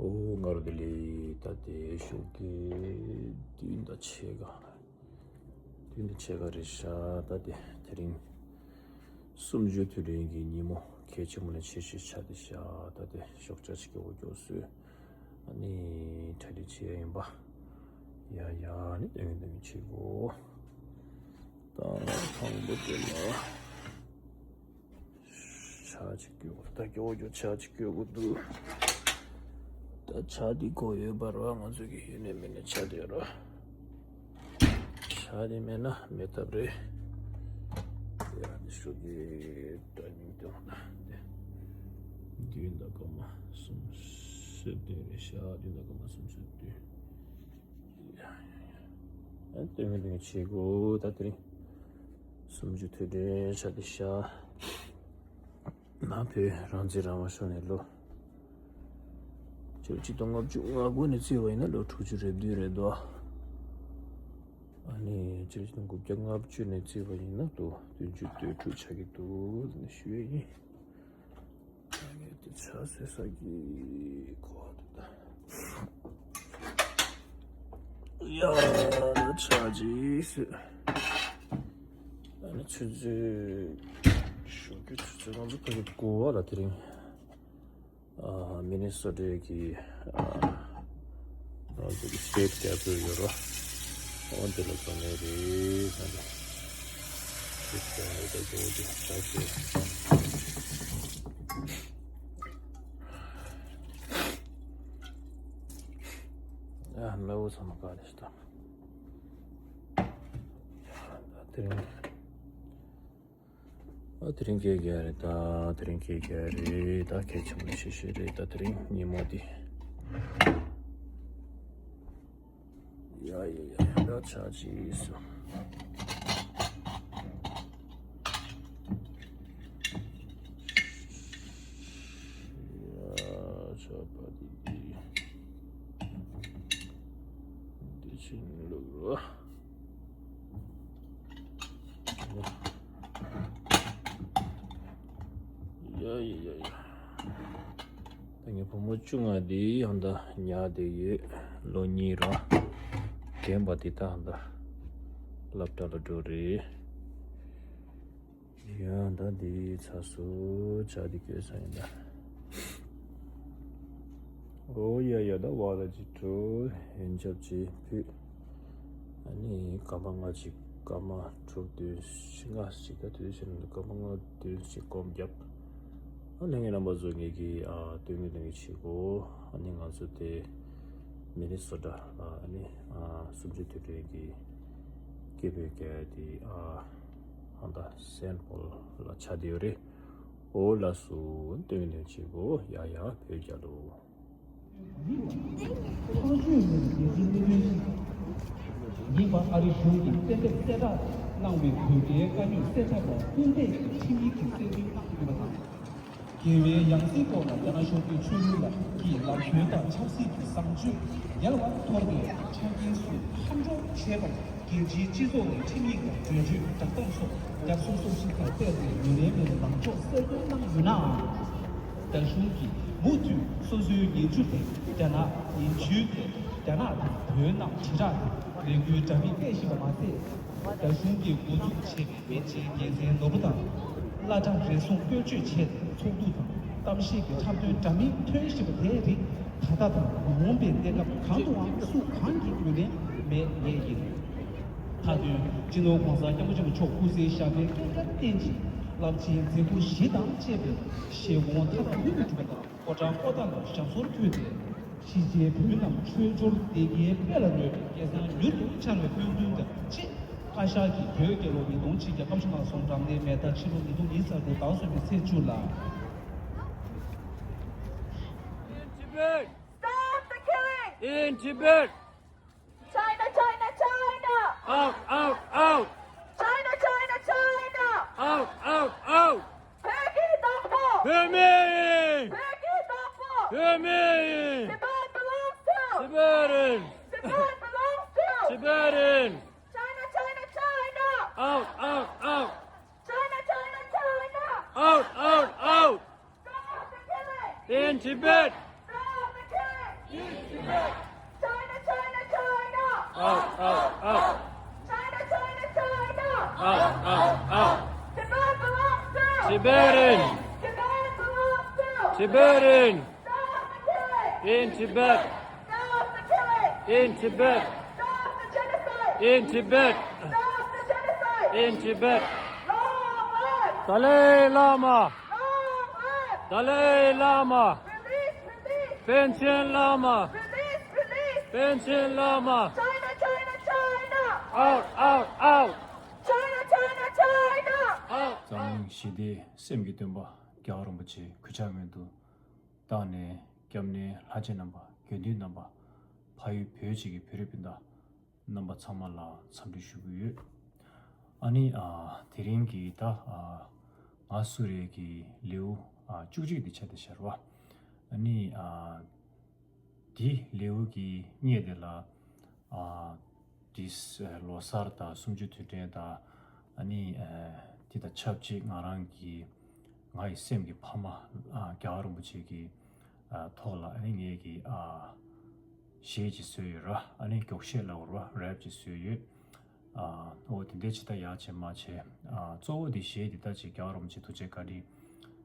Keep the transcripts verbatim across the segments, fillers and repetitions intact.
ཨོ་སྔ་དྲོ་བདེ་ལེགས། ད་དེ་ཞོགས་ཀའི་བདུན་དང་ཕྱེད་ཀ། བདུན་དང་ཕྱེད་ཀ་རེད་ཤག་ད་དེ་དེ་རིང་གསུམ་བཅུ་དུས་དྲན་གྱི་ཉིན་མོ་གལ་ཆེན་པོ་ལ་ཆེ་ཤོས་ཆགས་བསྡད་ཤག་ད་དེ་ཞོགས་ཇ་ཅིག་སྐྱོ་བོ་སྐྱོ་བཟོས། ཨ་ནི་གྲ་སྒྲིག་བྱེད་ཡ་ཡིན་པ། ཡ་ཡ་ནི་ཏན་ཏན་བྱེད་དགོས། ད་དང་པོ་དེ་ལ། ཇ་ཅིག་སྐྱོ་བོ། ད་སྐྱོ་བོ་སྐྱོ་ཇ་ཅིག་སྐྱོ་དགོས་འདུག་ད་ཇ་འདི་དགོས་ཡོད་པ་ར། ང་ཚོ་གི་ཡོད་ནས་མེད་ནས་ཇ་དེ་ར། ཇ་དེ་མེད་ན་མེད་ཐབས་རེད། ཡ་འདི་ཞོགས་ཀའི་ཊའི་མིང་དེ་འོང་ན་དེ། བདུན་དང་སྐར་མ་སུམ་ཅུ་སོ་བདུན་རེད་ཤག་བདུན་དང་སྐར་མ་སུམ་ཅུ་སོ་བདུན། ཨ་ཏོ་མི་ཏོ་མི་བྱེད་དགོས། ད་དེ་རིང་གསུམ་བཅུ་དུས་དྲན་ཆགས་བསྡད་ཤག་ན་བོད་རང་བཙན་རང་དབང་ཤོར་ནས་ལོ་བཅུ་གཅིག་སྟོང་ལྔ་བཅུ་ང་དགུ་ནས་བརྩིས་པ་ཡིན་ན་ལོ་དྲུག་ཅུ་རེ་བདུན་རེད་དོ། ཨ་ནི་བཅུ་གཅིག་སྟོང་དགུ་བརྒྱ་ལྔ་བཅུ་ནས་བརྩིས་པ་ཡིན་ན་ལོ་བདུན་ཅུ་དོན་དྲུག་ཆགས་ཀྱི་འདུག་ནས་ཞུ་ཡས་ཡིན། ད་ངས་དེ་ཇ་བཟོས་ས་གི་གོ་བ་འདུག་ད། ཡ་ཇ་ཅིག་བཟོས། ཨ་ནི་ཆུ་ཚོད་ཞོགས་ཀའི་ཆུ་ཚོད་ང་ཚོ་ཕ་གི་དགུ་པ་ལ་དེ་རིང་ཨ་མི་ནི་སོ་ཊའི་གི་ཨ་ང་ཚོ་གི་སི་ཊེ་ཊི་ཀེ་པི་ཊལ་ཡོད་རོ། འོ་འདི་ལ་འགྲོ་ངེས་རེད་ཟེར་ནས། སི་ཊེ་ཊི་ཀེ་པི་ཊལ་གི་ཇ་བཟོས། ཨ་མེ་འོ་ཚང་མ་ག་རེ་ཞིག་དང་། ད་དེ་རིང་། ཨ་དེ་རིང་སྐད་རྒྱག་རེད་ད། དེ་རིང་སྐད་རྒྱག་རེད་ད། གལ་ཆེན་པོ་ཞེ་ཤོས་རེད་ད། དེ་རིང་ཉིན་མོ་འདི། ཡ་ཡ་ཡ་ཡ་ད་ཇ་ཅིག་བཟོས། ཡ་ཇ་པ་ཏི་འདི་འདི་ཕྱིན་ལུག་རོ། ཡ་ཡ་ཡ་ཡ། ད་ངའི་བུ་མོ་བཅོ་ལྔ་འདི་ཧང་ད་ཉལ་བསྡད་ཡོད། ལོ་གཉིས་ར། རྒན་པ་འདི་ད་ཧང་ད་སློབ་གྲྭ་ལ་འགྲོ་རེད། ཡ་ད་འདི་ཚ་སུ་ཇ་འདི་སྐྱོ་ས་ཡིན་ད། ཨོ་ཡ་ཡ་ད་བ་ད་ཅི་འགྲོ་ཡན་ཆབ་ཅི་ཕུད། ཨ་ནི་སྐར་མ་ལྔ་ཅིག་སྐར་མ་དྲུག་བདུན་ལྔ་ཅིག་ད་དུས་ཕྱིན་སྐར་མ་ལྔ་བདུན་ཅིག་སྒོམ་རྒྱབ། ཨ་ནི་ངའི་རྣམ་པ་ཚོ་ངེད་ཀྱི་ཨ་སྟོན་གི་སྟོན་གི་བྱེད་གོ། ཨ་ནི་ང་ཚོ་དེ་མི་ནི་སོ་ཊ་ལ་ཨ་ནི་ཨ་གསུམ་བཅུ་དུས་དྲན་གི་སྐད་འབོད་རྒྱག་དེ་ཨ་ཧང་ད་སེན་ཕོལ་ལ་ཆགས་བསྡད་ཡོད་རེད། ཨོ་ལགས་སོ། སྟོན་གི་སྟོན་གི་བྱེད་གོ། ཡ་ཡ་བོད་རྒྱལ་ལོ། ཐག་གཅོད་མེད་པའི་རྒྱལ་སྤྱིའི་གནད་དོན་ཞིག་ཡིན་པ། ཨ་རི་གཞུང་གིས་གཏན་འབེབས་གསལ་བསྒྲགས་གནང་བའི་བོད་རྒྱའི་དཀའ་རྙོག་སེལ་ཐབས་ལ་སྐུལ་འདེད་ཀྱི་ཁྲིམས་ཡིག་ཅིག་གསལ་སྟོན་གནང་ཡོད་པ་དང་། རྒྱལ་བའི་ཡང་སྲིད་སྐོར་ལ་རྒྱ་ནག་གཞུང་གིས་ཆོས་ལུགས་ལ་ཀྱི་ལམ་སྟོན་དང་ཆབ་སྲིད་ཀྱི་བཟང་སྤྱོད་འགལ་བ་ཐོག་ནས་ཆ་རྐྱེན་སོགས་མཐའ་སྐྱོང་བྱས་པར། རྒྱལ་སྤྱིའི་སྤྱི་ཚོགས་ནས་ཁྲིམས་ཡིག་དང་གྲོས་ཆོད་བསྒྲགས་གཏམ་སོགས་རྒྱ་སོ་སོ་ཞིག་དང་སྤེལ་ཏེ་ངོས་ལེན་མེད་པའི་ལངས་ཕྱོགས་གསལ་སྟོན་གནང་ཡོད་ནའང་། རྒྱ་གཞུང་གིས་མུ་མཐུད་སོ་སོའི་ཉིན་བཅུ་དེ་རྒྱ་ནག་ཉིན་བཅུའི་ཐད་རྒྱ་ནག་དང་བོད་ནང་དྲིལ་བསྒྲགས་དང་ལས་འགུལ་འདྲ་མིན་སྤེལ་བཞིན་པ་མ་ཟད། རྒྱ་གཞུང་གིས་འགོ་འཛུགས་བྱས་པའི་མེ་ཆེན་རྒྱལ་མཚན་ནོར་བུ་དང་། བླ་གྲྭ་རེ་ཟུང་བཀོལ་སྤྱོད་བྱས་ཏེ་ཚོགས་འདུ་དང་གཏམ་བཤད་ཀྱི་འཁྲབ་སྟོན་འདྲ་མིན་ཐོན་བཞིན་པ་དེའི་རིགས་ད་ལྟ་དང་མ་འོངས་པའི་གནས་སྐབས་གང་དུའང་སུ་གང་གིས་ངོས་ལེན་མེད་ངེས་ཡིན། མཐའ་དོན་སྤྱི་ནོར་༸གོང་ས་༸སྐྱབས་མགོན་ཆེན་པོ་མཆོག་སྐུ་ཚེ་ཞབས་པད་བརྟན་པར་བརྟན་ཅིང་། རླབས་ཆེན་མཛད་ཁུར་བཞི་དང་བཅས་པའི་བཞེད་དགོངས་མཐའ་དག་མངོན་དུ་གྲུབ་པ་དང་། དགོད་བྲ་ཀོ་ཐང་ལ་ཞབས་སོར་ཕུལ་ཏེ། གཞིས་བྱེས་བོད་རྣམས་ཆོས་འབྱོར་བདེ་དགེའི་དཔལ་ལ་གནས་པའི་སྐལ་བཟང་མྱུར་དུ་འཆར་བའི་སྨོན་འདུན་དང་གཅིག། བཀའ་ཤག་གིས་བོད་རྒྱལ་ལོ་ཉིས་སྟོང་ཆིག་བརྒྱ་ལྔ་བཅུ་ང་གསུམ་རབ་གནས་མེ་ཟླ་ཕྱི་ལོ་ཉིས་སྟོང་ཉི་ཤུ་རྩ་དགུ་ཟླ་གསུམ་པའི་ཚེས་བཅུ་ལ། In Tibet! Stop the killing! In Tibet! China, China, China! Out, out, out! China, China, China! Out, out, out! བོད་ཀྱི་བདག་པོ། བོད་མི་ཡིན། བོད་ཀྱི་བདག་པོ། བོད་མི་ཡིན། Tibet belongs to. Tibetans. Tibet belongs to. Tibetans. China, China, China. Out, out, out. China, China, China. Out, out, out. Stop the killing. In Tibet. Stop the killing. China, China, China! Out, out, out. China, China, China! Out, out, out. Tibet belongs to Tibetan. Tibet belongs to Tibetan. Stop the killing! In Tibet. Stop the killing! In Tibet. Stop the genocide! In Tibet. Stop the genocide! In Tibet. Long live! Dalai Lama. Long live! Dalai Lama. Release, release! Panchen Lama. Release, release! Panchen Lama. China, China, China! Out, out, out. China, China, China! Out. གཙང་ཞི་བདེ་སེམས་ཀྱི་སྟོན་པ་རྒྱལ་བ་རིན་པོ་ཆེ་གུས་ཕྱག་སྔོན་དུ་བཏང་ནས། སྐྱབས་གནས་ལྷ་རྗེ་རྣམ་པ། དགེ་འདུན་རྣམ་པ། ཕ་ཡུལ་བོད་གཅིག་གི་བོད་རིགས་སྤུན་ཟླ་རྣམ་པ་ཚང་མ་ལ་འཚམས་འདྲི་ཞུ་གི་ཡོད། ཨ་ནི་ཨ་དེ་རིང་གི་ད་ཨ་ང་སུ་རེད་ཀྱི་ལེའུ་ཨ་བཅུ་གཅིག་དེ་ཆགས་བསྡད་ཤག་རེད་བ། ཨ་ནི་ཨ་འདི་ལེའུ་གི་སྙེ་དེ་ལ་ཨ་དེ་ལོ་གསར་དང་གསུམ་བཅུ་དུས་དྲན་དང་ཨ་ནི་ཨ་དེ་དང་ཆབས་ཅིག་ང་རང་གི་ང་ཡི་སེམས་ཀྱི་ཕ་མ་ཨ་རྒྱལ་བ་རིན་པོ་ཆེ་གི་ཨ་ཐོག་ལ་ཨ་ནི་ངེད་ཀྱི་ཨ་གཞས་ཅིག་བཟོས་ཡོད་ར། ཨ་ནི་མགྱོགས་གཞས་ལབ་དགོས་ར། རེབ་ཅིག་བཟོས་ཡོད། ཨ་འོ་དེ་འདྲ་ཅིག་ད་ཡག་བྱས་མ་བྱས། ཨ་གཙོ་བོ་དེ་གཞས་དེ་ད་ཅིག་རྒྱལ་བ་རིན་པོ་ཆེ་ཐུགས་རྗེ་བཀའ་དྲིན་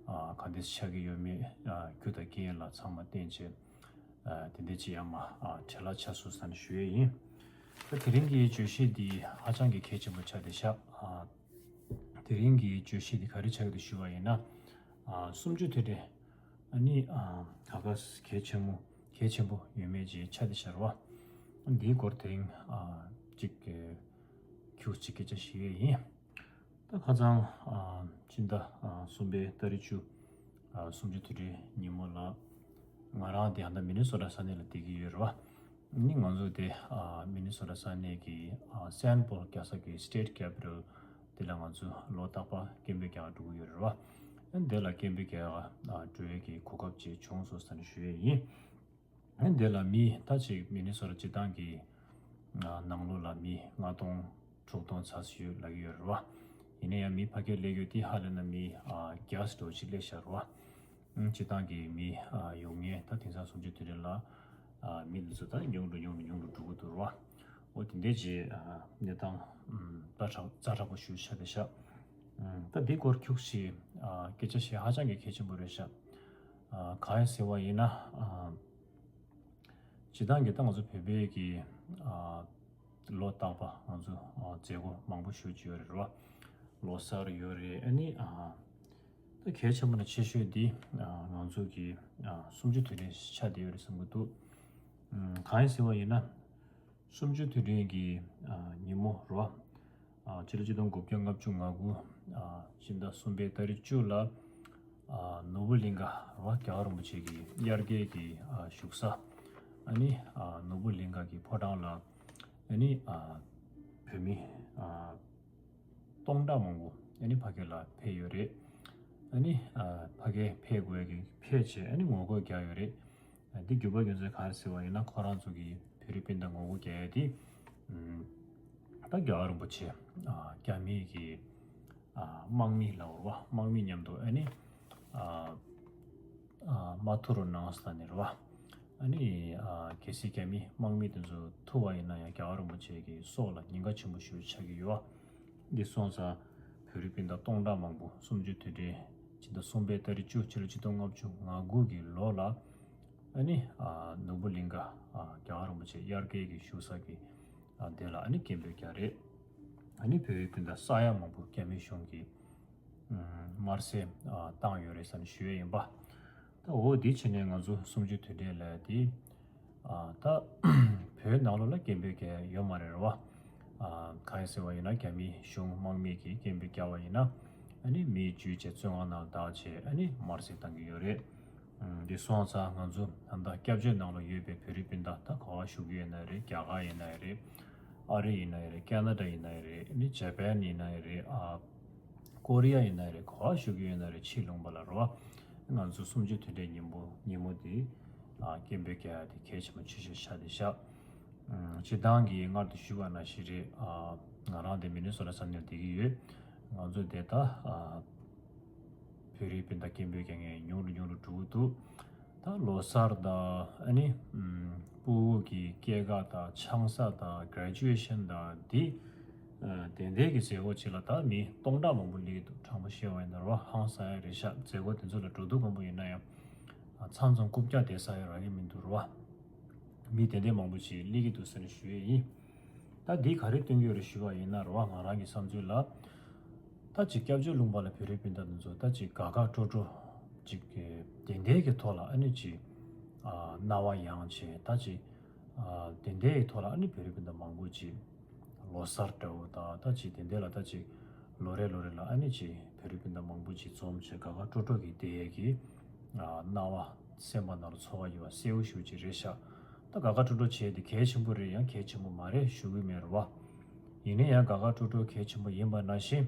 ཨ་ག་འདྲ་ཆགས་ཀྱི་ཡོད་མེད་ཨ་རྒྱུ་དང་རྐྱེན་ལ་ཚང་མ་བརྟེན་བྱས་ཨ་དེ་འདྲ་ཅིག་ཡང་མ་ཨ་བྲེལ་བ་ཆགས་སོང་ཟེར་ནས་ཞུ་ཡས་ཡིན། ད་དེ་རིང་གི་བརྗོད་གཞི་འདི་ཧ་ཅང་གི་གལ་ཆེན་པོ་ཆགས་བསྡད་ཤག་ཨ་དེ་རིང་གི་བརྗོད་གཞི་འདི་ག་རེ་ཆགས་ཀྱི་འདུག་ཞུ་བ་ཡིན་ན། ཨ་གསུམ་བཅུ་དུས་དྲན་ཨ་ནི་ཨ་ག་ག་གལ་ཆེན་མོ་གལ་ཆེན་པོ་ཡོད་མེད་ཅིག་ཆགས་བསྡད་ཤག་རེད་བ། འདིའི་སྐོར་དེ་རིང་ཨ་ཅིག་ཁྱུག་ཅིག་སྐད་ཆ་ཞུ་ཡས་ཡིན། ད་ཁ་སང་ཨ་ཕྱི་ཟླ་ཨ་གསུམ་པའི་ཏ་རིག་བཅུ་ཨ་གསུམ་བཅུ་དུས་དྲན་ཉིན་མོ་ལ་ང་རང་དེ་ཧ་ད་མི་ནི་སོ་ཊ་ས་གནས་ལ་བསྡད་ཀྱི་ཡོད་རེད་བ། ནི་ང་ཚོ་དེ་ཨ་མི་ནི་སོ་ཊ་ས་གནས་ཀྱི་ཨ་སེན་པོལ་རྒྱལ་ས་གི་སི་ཊེཊ་ཀེ་པི་ཊལ་དེ་ལ་ང་ཚོ་ལོ་རྟག་པར་སྐད་འབོད་རྒྱག་འགྲོ་གི་ཡོད་རེད་བ། ཨ་དེ་ལ་སྐད་འབོད་རྒྱག་ཨ་འགྲོ་ཡས་ཀྱི་གོ་སྐབས་ཅིག་བྱུང་སོང་ཟེར་ནས་ཞུ་ཡས་ཡིན། ཨ་དེ་ལ་མི་ད་ཅིག་མི་ནི་སོ་ཊ་སྤྱི་བཏང་གི་ཨ་ནང་ལོགས་ལ་མི་ལྔ་སྟོང་དྲུག་སྟོང་ཙམ་ཞིག་ཡོད་ལབ་ཀྱི་ཡོད་རེད་བ། ཡིན་ན་ཡང་མི་ཕ་གིར་སླེབས་ཡོད་དེ་ཧ་ལས་ན་མི་ཨ་བརྒྱ་ཙམ་ཅིག་སླེབས་ཤག་རེད་བ། ཨང་སྤྱི་བཏང་གི་མི་ཨ་ཡོང་མཁན་ད་དེང་སང་གསུམ་བཅུ་དུས་དྲན་ལ་ཨ་མི་འདི་ཚོ་ད་ཉུང་རུ་ཉུང་རུ་ཉུང་རུ་འགྲོ་གི་འདུག་རེད་བ། འོ་དེ་འདྲའི་ཅིག་ཨ་གནས་སྟངས་ཨམ་ཛ་དྲག་ཛ་དྲག་པོ་ཞིག་ཆགས་བསྡད་ཤག་ཨམ་ད་འདི་སྐོར་ཁྱུག་ཅིག་ཨ་སྐད་ཆ་བཤད་ཧ་ཅང་གི་གལ་ཆེན་པོ་རེད་ཤག་ཨ་གང་ཡིན་ཟེར་བ་ཡིན་ན། ཨ་སྤྱི་བཏང་གི་ད་ང་ཚོ་བོད་པའི་གི་ཨ་ལོ་རྟག་པ་ང་ཚོ་ཨ་མཛད་སྒོ་མང་པོ་ཞེ་པོ་ཅིག་ཡོད་རེད་བ། ལོ་གསར་ཡོད་རེད། ཨ་ནི་ཨ་ད་གལ་ཆེན་པོ་ནང་ཆེ་ཤོས་འདི་ཨ་ང་ཚོ་གི་ཨ་གསུམ་བཅུ་དུས་དྲན་ཆགས་བསྡད་ཡོད་རེད་བསམ་གྱི་འདུག་ཨམ་གང་ཡིན་ཟེར་བ་ཡིན་ན། གསུམ་བཅུ་དུས་དྲན་གྱི་ཨ་ཉིན་མོ་རེད་བ། ཨ་ཕྱི་ལོ་ཆིག་སྟོང་དགུ་བརྒྱ་ལྔ་བཅུ་ང་དགུ་ཨ་ཕྱི་ཟླ་གསུམ་པའི་ཏ་རིག་བཅུ་ལ་ཨ་ནོར་བུ་གླིང་ག་རེད་བ། རྒྱལ་བ་རིན་པོ་ཆེ་གི་དབྱར་སྐྱེས་ཀྱི་ཨ་བཞུགས་ས། ཨ་ནི་ཨ་ནོར་བུ་གླིང་ག་གི་ཕོ་བྲང་ལ་ཨ་ནི་ཨ་བོད་མི་ཨ་སྟོང་ཕྲག་མང་པོ་ཨ་ནི་ཕ་གི་ལ་ཕེབས་ཡོད་རེད། ཨ་ནི་ཨ་ཕ་གི་ཕེབས་དགོས་ཀྱི་ཕེབས་བྱས་ཨ་ནི་ངོ་རྒོལ་རྒྱག་ཡོད་རེད། འདི་རྒྱུ་མ་རྒྱུ་མཚན་ག་རེ་ཟེར་བ་ཡིན་ན། ཁོ་རང་ཚོ་གི་བོད་རིགས་སྤུན་ཟླ་ངོ་རྒོལ་རྒྱག་ཡ་དེ་ཨམ་ད་རྒྱལ་བ་རིན་པོ་ཆེ་ཨ་རྒྱ་མི་གི་ཨ་དམག་མི་ལབ་དགོས་རེད་བ། དམག་མི་མཉམ་དུ་ཨ་ནི་ཨ་ཨ་མ་ཐུག་རོགས་གནང་ཟེར་ནས་རེད་བ། ཨ་ནི་ཨ་གལ་སྲིད་རྒྱ་མི་དམག་མི་དེ་ཚོ་ཐུག་པ་ཡིན་ན་ཡང་རྒྱལ་བ་རིན་པོ་ཆེ་གི་སྲོག་ལ་ཉེན་ཁ་ཆེན་པོ་ཞེ་པོ་ཆགས་ཀྱི་ཡོད་བ། འདི་སོང་ཙང་བོད་རིགས་སྤུན་ཟླ་སྟོང་ཕྲག་མང་པོ་གསུམ་བཅུ་དུས་དྲན་ཕྱི་ཟླ་གསུམ་པའི་ཏ་རིག་བཅུ་ཕྱི་ལོ་ཆིག་སྟོང་ལྔ་བཅུ་ང་དགུ་གི་ལོ་ལ་ཨ་ནི་ཨ་ནོར་བུ་གླིང་ག་ཨ་རྒྱལ་བ་རིན་པོ་ཆེ་དབྱར་སྐྱེས་ཀྱི་བཞུགས་ས་གི་ཨ་དེ་ལ་ཨ་ནི་སྐད་འབོད་རྒྱག་རེད། ཨ་ནི་བོད་རིགས་སྤུན་ཟླ་ས་ཡ་མང་པོ་རྒྱ་མི་གཞུང་གིས་ཨམ་དམར་གསོད་ཨ་བཏང་ཡོད་རེད་ཟེར་ནས་ཞུ་ཡས་ཡིན་པ། ད་འོ་འདི་བྱས་ནས་ང་ཚོ་གསུམ་བཅུ་དུས་དྲན་ལབ་ཡ་དེ་ཨ་ད་བོད་ནང་ལོགས་ལ་སྐད་འབོད་རྒྱག་ཡ་ཡོད་མ་རེད་རེད་བ། ཨ་གང་ཡིན་ཟེར་བ་ཡིན་ན་རྒྱ་མི་གཞུང་དམག་མི་གིས་སྐད་འབོད་རྒྱག་པ་ཡིན་ན་ཨ་ནི་མི་འཇུས་བྱས་བཙོན་ཁང་ནང་བཏང་བྱས་ཨ་ནི་དམར་གསོད་བཏང་གི་ཡོད་རེད། ཨམ་འདི་སོང་ཙང་ང་ཚོ་ད་ལྟ་སྐྱབས་བཅོལ་ནང་ལོགས་ཡོད་པའི་བོད་རིགས་སྤུན་ཟླ་ད་ག་པར་བཞུགས་ཀྱི་ཡོད་ན་རེད། རྒྱ་གར་ཡིན་ན་རེད། ཨ་རི་ཡིན་ན་རེད། ཁེ་ན་ཌ་ཡིན་ན་རེད། ཨ་ནི་ཇ་པན་ཡིན་ན་རེད། ཨ་ཀོ་རི་ཡ་ཡིན་ན་རེད། ག་པར་བཞུགས་ཀྱི་ཡོད་ན་རེད། ཕྱི་ལུང་པ་ལ་རེད་བ། ང་ཚོ་གསུམ་བཅུ་དུས་དྲན་ཉིན་མོ་ཉིན་མོ་འདི་ཨ་སྐད་འབོད་རྒྱག་ཡ་དེ་གལ་ཆེན་པོ་ཆེ་ཤོས་ཆགས་བསྡད་ཤག་ཨམ་སྤྱིར་བཏང་གི་སྔར་དུ་ཞུས་པ་ནང་བཞིན་རེད། ཨ་ང་རང་དེ་མི་ནི་སོ་ཊ་ས་གནས་ལ་བསྡད་ཀྱི་ཡོད། ང་ཚོ་དེ་ད་ཨ་བོད་རིགས་སྤུན་ཟླ་སྐད་འབོད་རྒྱག་མཁན་ཉུང་རུ་ཉུང་རུ་འགྲོ་གི་འདུག་ད་ ད་ལོ་གསར་དང་ཨ་ནི་ཨམ་ཕྲུ་གུ་གི་སྐྱེས་སྐར་དང་ཆང་ས་དང་graduation དང་འདི་ཨ་དེ་འདྲའི་གི་མཛད་སྒོ་ཅིག་ལ་ད་མི་སྟོང་ཕྲག་མང་པོ་སླེབས་ཀྱི་འདུག་དྲང་པོ་བཤད་པ་ཡིན་ན་རེད་བ། ཧང་སང་ཡ་རེད་ཤག་མཛད་སྒོ་དེ་ཚོ་ལ་འགྲོ་དུས་ཙམ་པ་ཡིན་ན་ཡང་ཨ་མཚམས་མཚམས་རྐུབ་བཀྱག་བསྡད་ས་ཡ་རག་གི་མི་འདུག་རེད་བ། མི་དེ་འདྲའི་མང་པོ་ཅིག་སླེབས་ཀྱི་འདུག་ཟེར་ནས་ཞུ་ཡས་ཡིན། ད་འདི་ག་རེ་སྟོན་གྱི་ཡོད་རེད་ཞུ་བ་ཡིན་ན་རེད་བ། ང་རང་གི་བསམ་ཚུལ་ལ། ད་ཅིག་སྐྱབས་བཅོལ་ལུང་པ་ལ་བོད་རིགས་སྤུན་ཟླ་དེ་ཚོ་ད་ཅིག་དགའ་དགའ་སྤྲོ་སྤྲོ་ཅིག་གི་དེ་འདྲའི་གི་ཐོག་ལ་ཨ་ནི་ཅིག་ཨ་སྣང་བ་ཡངས་བྱས། ད་ཅིག་ཨ་དེ་འདྲའི་གི་ཐོག་ལ་ཨ་ནི་བོད་རིགས་སྤུན་ཟླ་མང་པོ་ཅིག་ལོ་གསར་འདྲ་བོ་དང་ད་ཅིག་དེ་འདྲ་ལ་ད་ཅིག་ལོ་རེ་ལོ་རེ་ལ་ཨ་ནི་ཅིག་བོད་རིགས་སྤུན་ཟླ་མང་པོ་ཅིག་འཛོམས་བྱས་དགའ་དགའ་སྤྲོ་སྤྲོ་གི་བསྡད་ཡས་ཀྱི་ཨ་སྣང་བ་སེམས་པ་ནང་ལ་ཚོར་བ་ཡོད་པ་གསལ་པོ་ཞེ་པོ་ཅིག་རེད་ཤག་ད་དགའ་དགའ་སྤྲོ་སྤྲོ་བྱས་དེ་གལ་ཆེན་པོ་རེད་ཡང་གལ་ཆེན་པོ་མ་རེད་ཞུ་གི་མེད་རེད་བ། ཡིན་ན་ཡང་དགའ་དགའ་སྤྲོ་སྤྲོ་གལ་ཆེན་པོ་ཡིན་པ་ནང་བཞིན།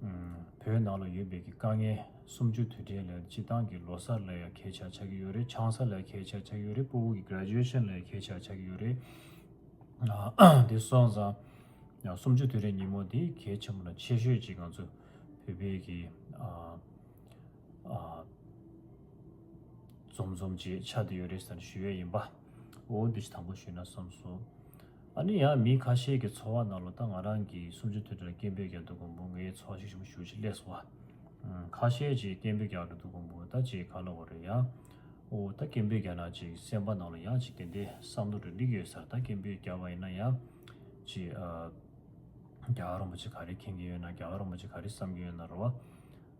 ཨམ་བོད་ནང་ལ་ཡོད་པའི་གི་དཀའ་ངལ་གསུམ་བཅུ་དུས་དྲན་ལ་སྤྱི་བཏང་གི་ལོ་གསར་ལ་ཡང་གལ་ཆེ་ཆགས་ཀྱི་ཡོད་རེད། ཆང་ས་ལ་ཡང་གལ་ཆེ་ཆགས་ཀྱི་ཡོད་རེད། ཕྲུ་གུ་གི་graduation ལ་ཡང་གལ་ཆེ་ཆགས་ཀྱི་ཡོད་རེད། ཨ་དེ་སོང་ཙང་ཡང་གསུམ་བཅུ་དུས་དྲན་ཉིན་མོ་དེ་གལ་ཆེན་པོ་ན་ཆེ་ཤོས་ཅིག་ང་ཚོ་བོད་པའི་གི་ཨ་ཨ་འཛོམས་འཛོམས་ཅིག་ཆགས་བསྡད་ཡོད་རེད་ཟེར་ནས་ཞུ་ཡས་ཡིན་པ། འོ་འདི་ཞིག་དང་པོ་ཞུས་ན་བསམ་སོང་། ཨ་ནི་ཡང་མི་ཁ་ཤས་ཀྱི་ཚོར་བ་ནང་ལ་ད་ང་རང་གི་གསུམ་བཅུ་དུས་དྲན་ལ་སྐད་འབོད་རྒྱག་དུས་ཙམ་པ་ངའི་ཚོར་བ་ཞིག་ཞིམ་ཞུ་ཞིག་སླེབས་སོང་བ། ཁ་ཤས་ཀྱིས་སྐད་འབོད་རྒྱག་འགྲོ་དུས་ཙམ་པ་ད་ཅིག་ག་ལབ་དགོས་རེད་ཡ། འོ་ད་སྐད་འབོད་རྒྱག་ན་ཅིག་སེམས་པ་ནང་ལ་ཡང་ཅིག་དེ་འདྲའི་བསམ་བློ་རེ་སླེབས་ཡོད་ས་རེད། ད་སྐད་འབོད་རྒྱག་པ་ཡིན་ན་ཡང་ཅིག་ཨ། རྒྱལ་བ་རིན་པོ་ཆེ་ག་རེ་མཁྱེན་གྱི་ཡོད་ན། རྒྱལ་བ་རིན་པོ་ཆེ་ག་རེ་བསམ་གྱི་ཡོད་ན་རེད་བ།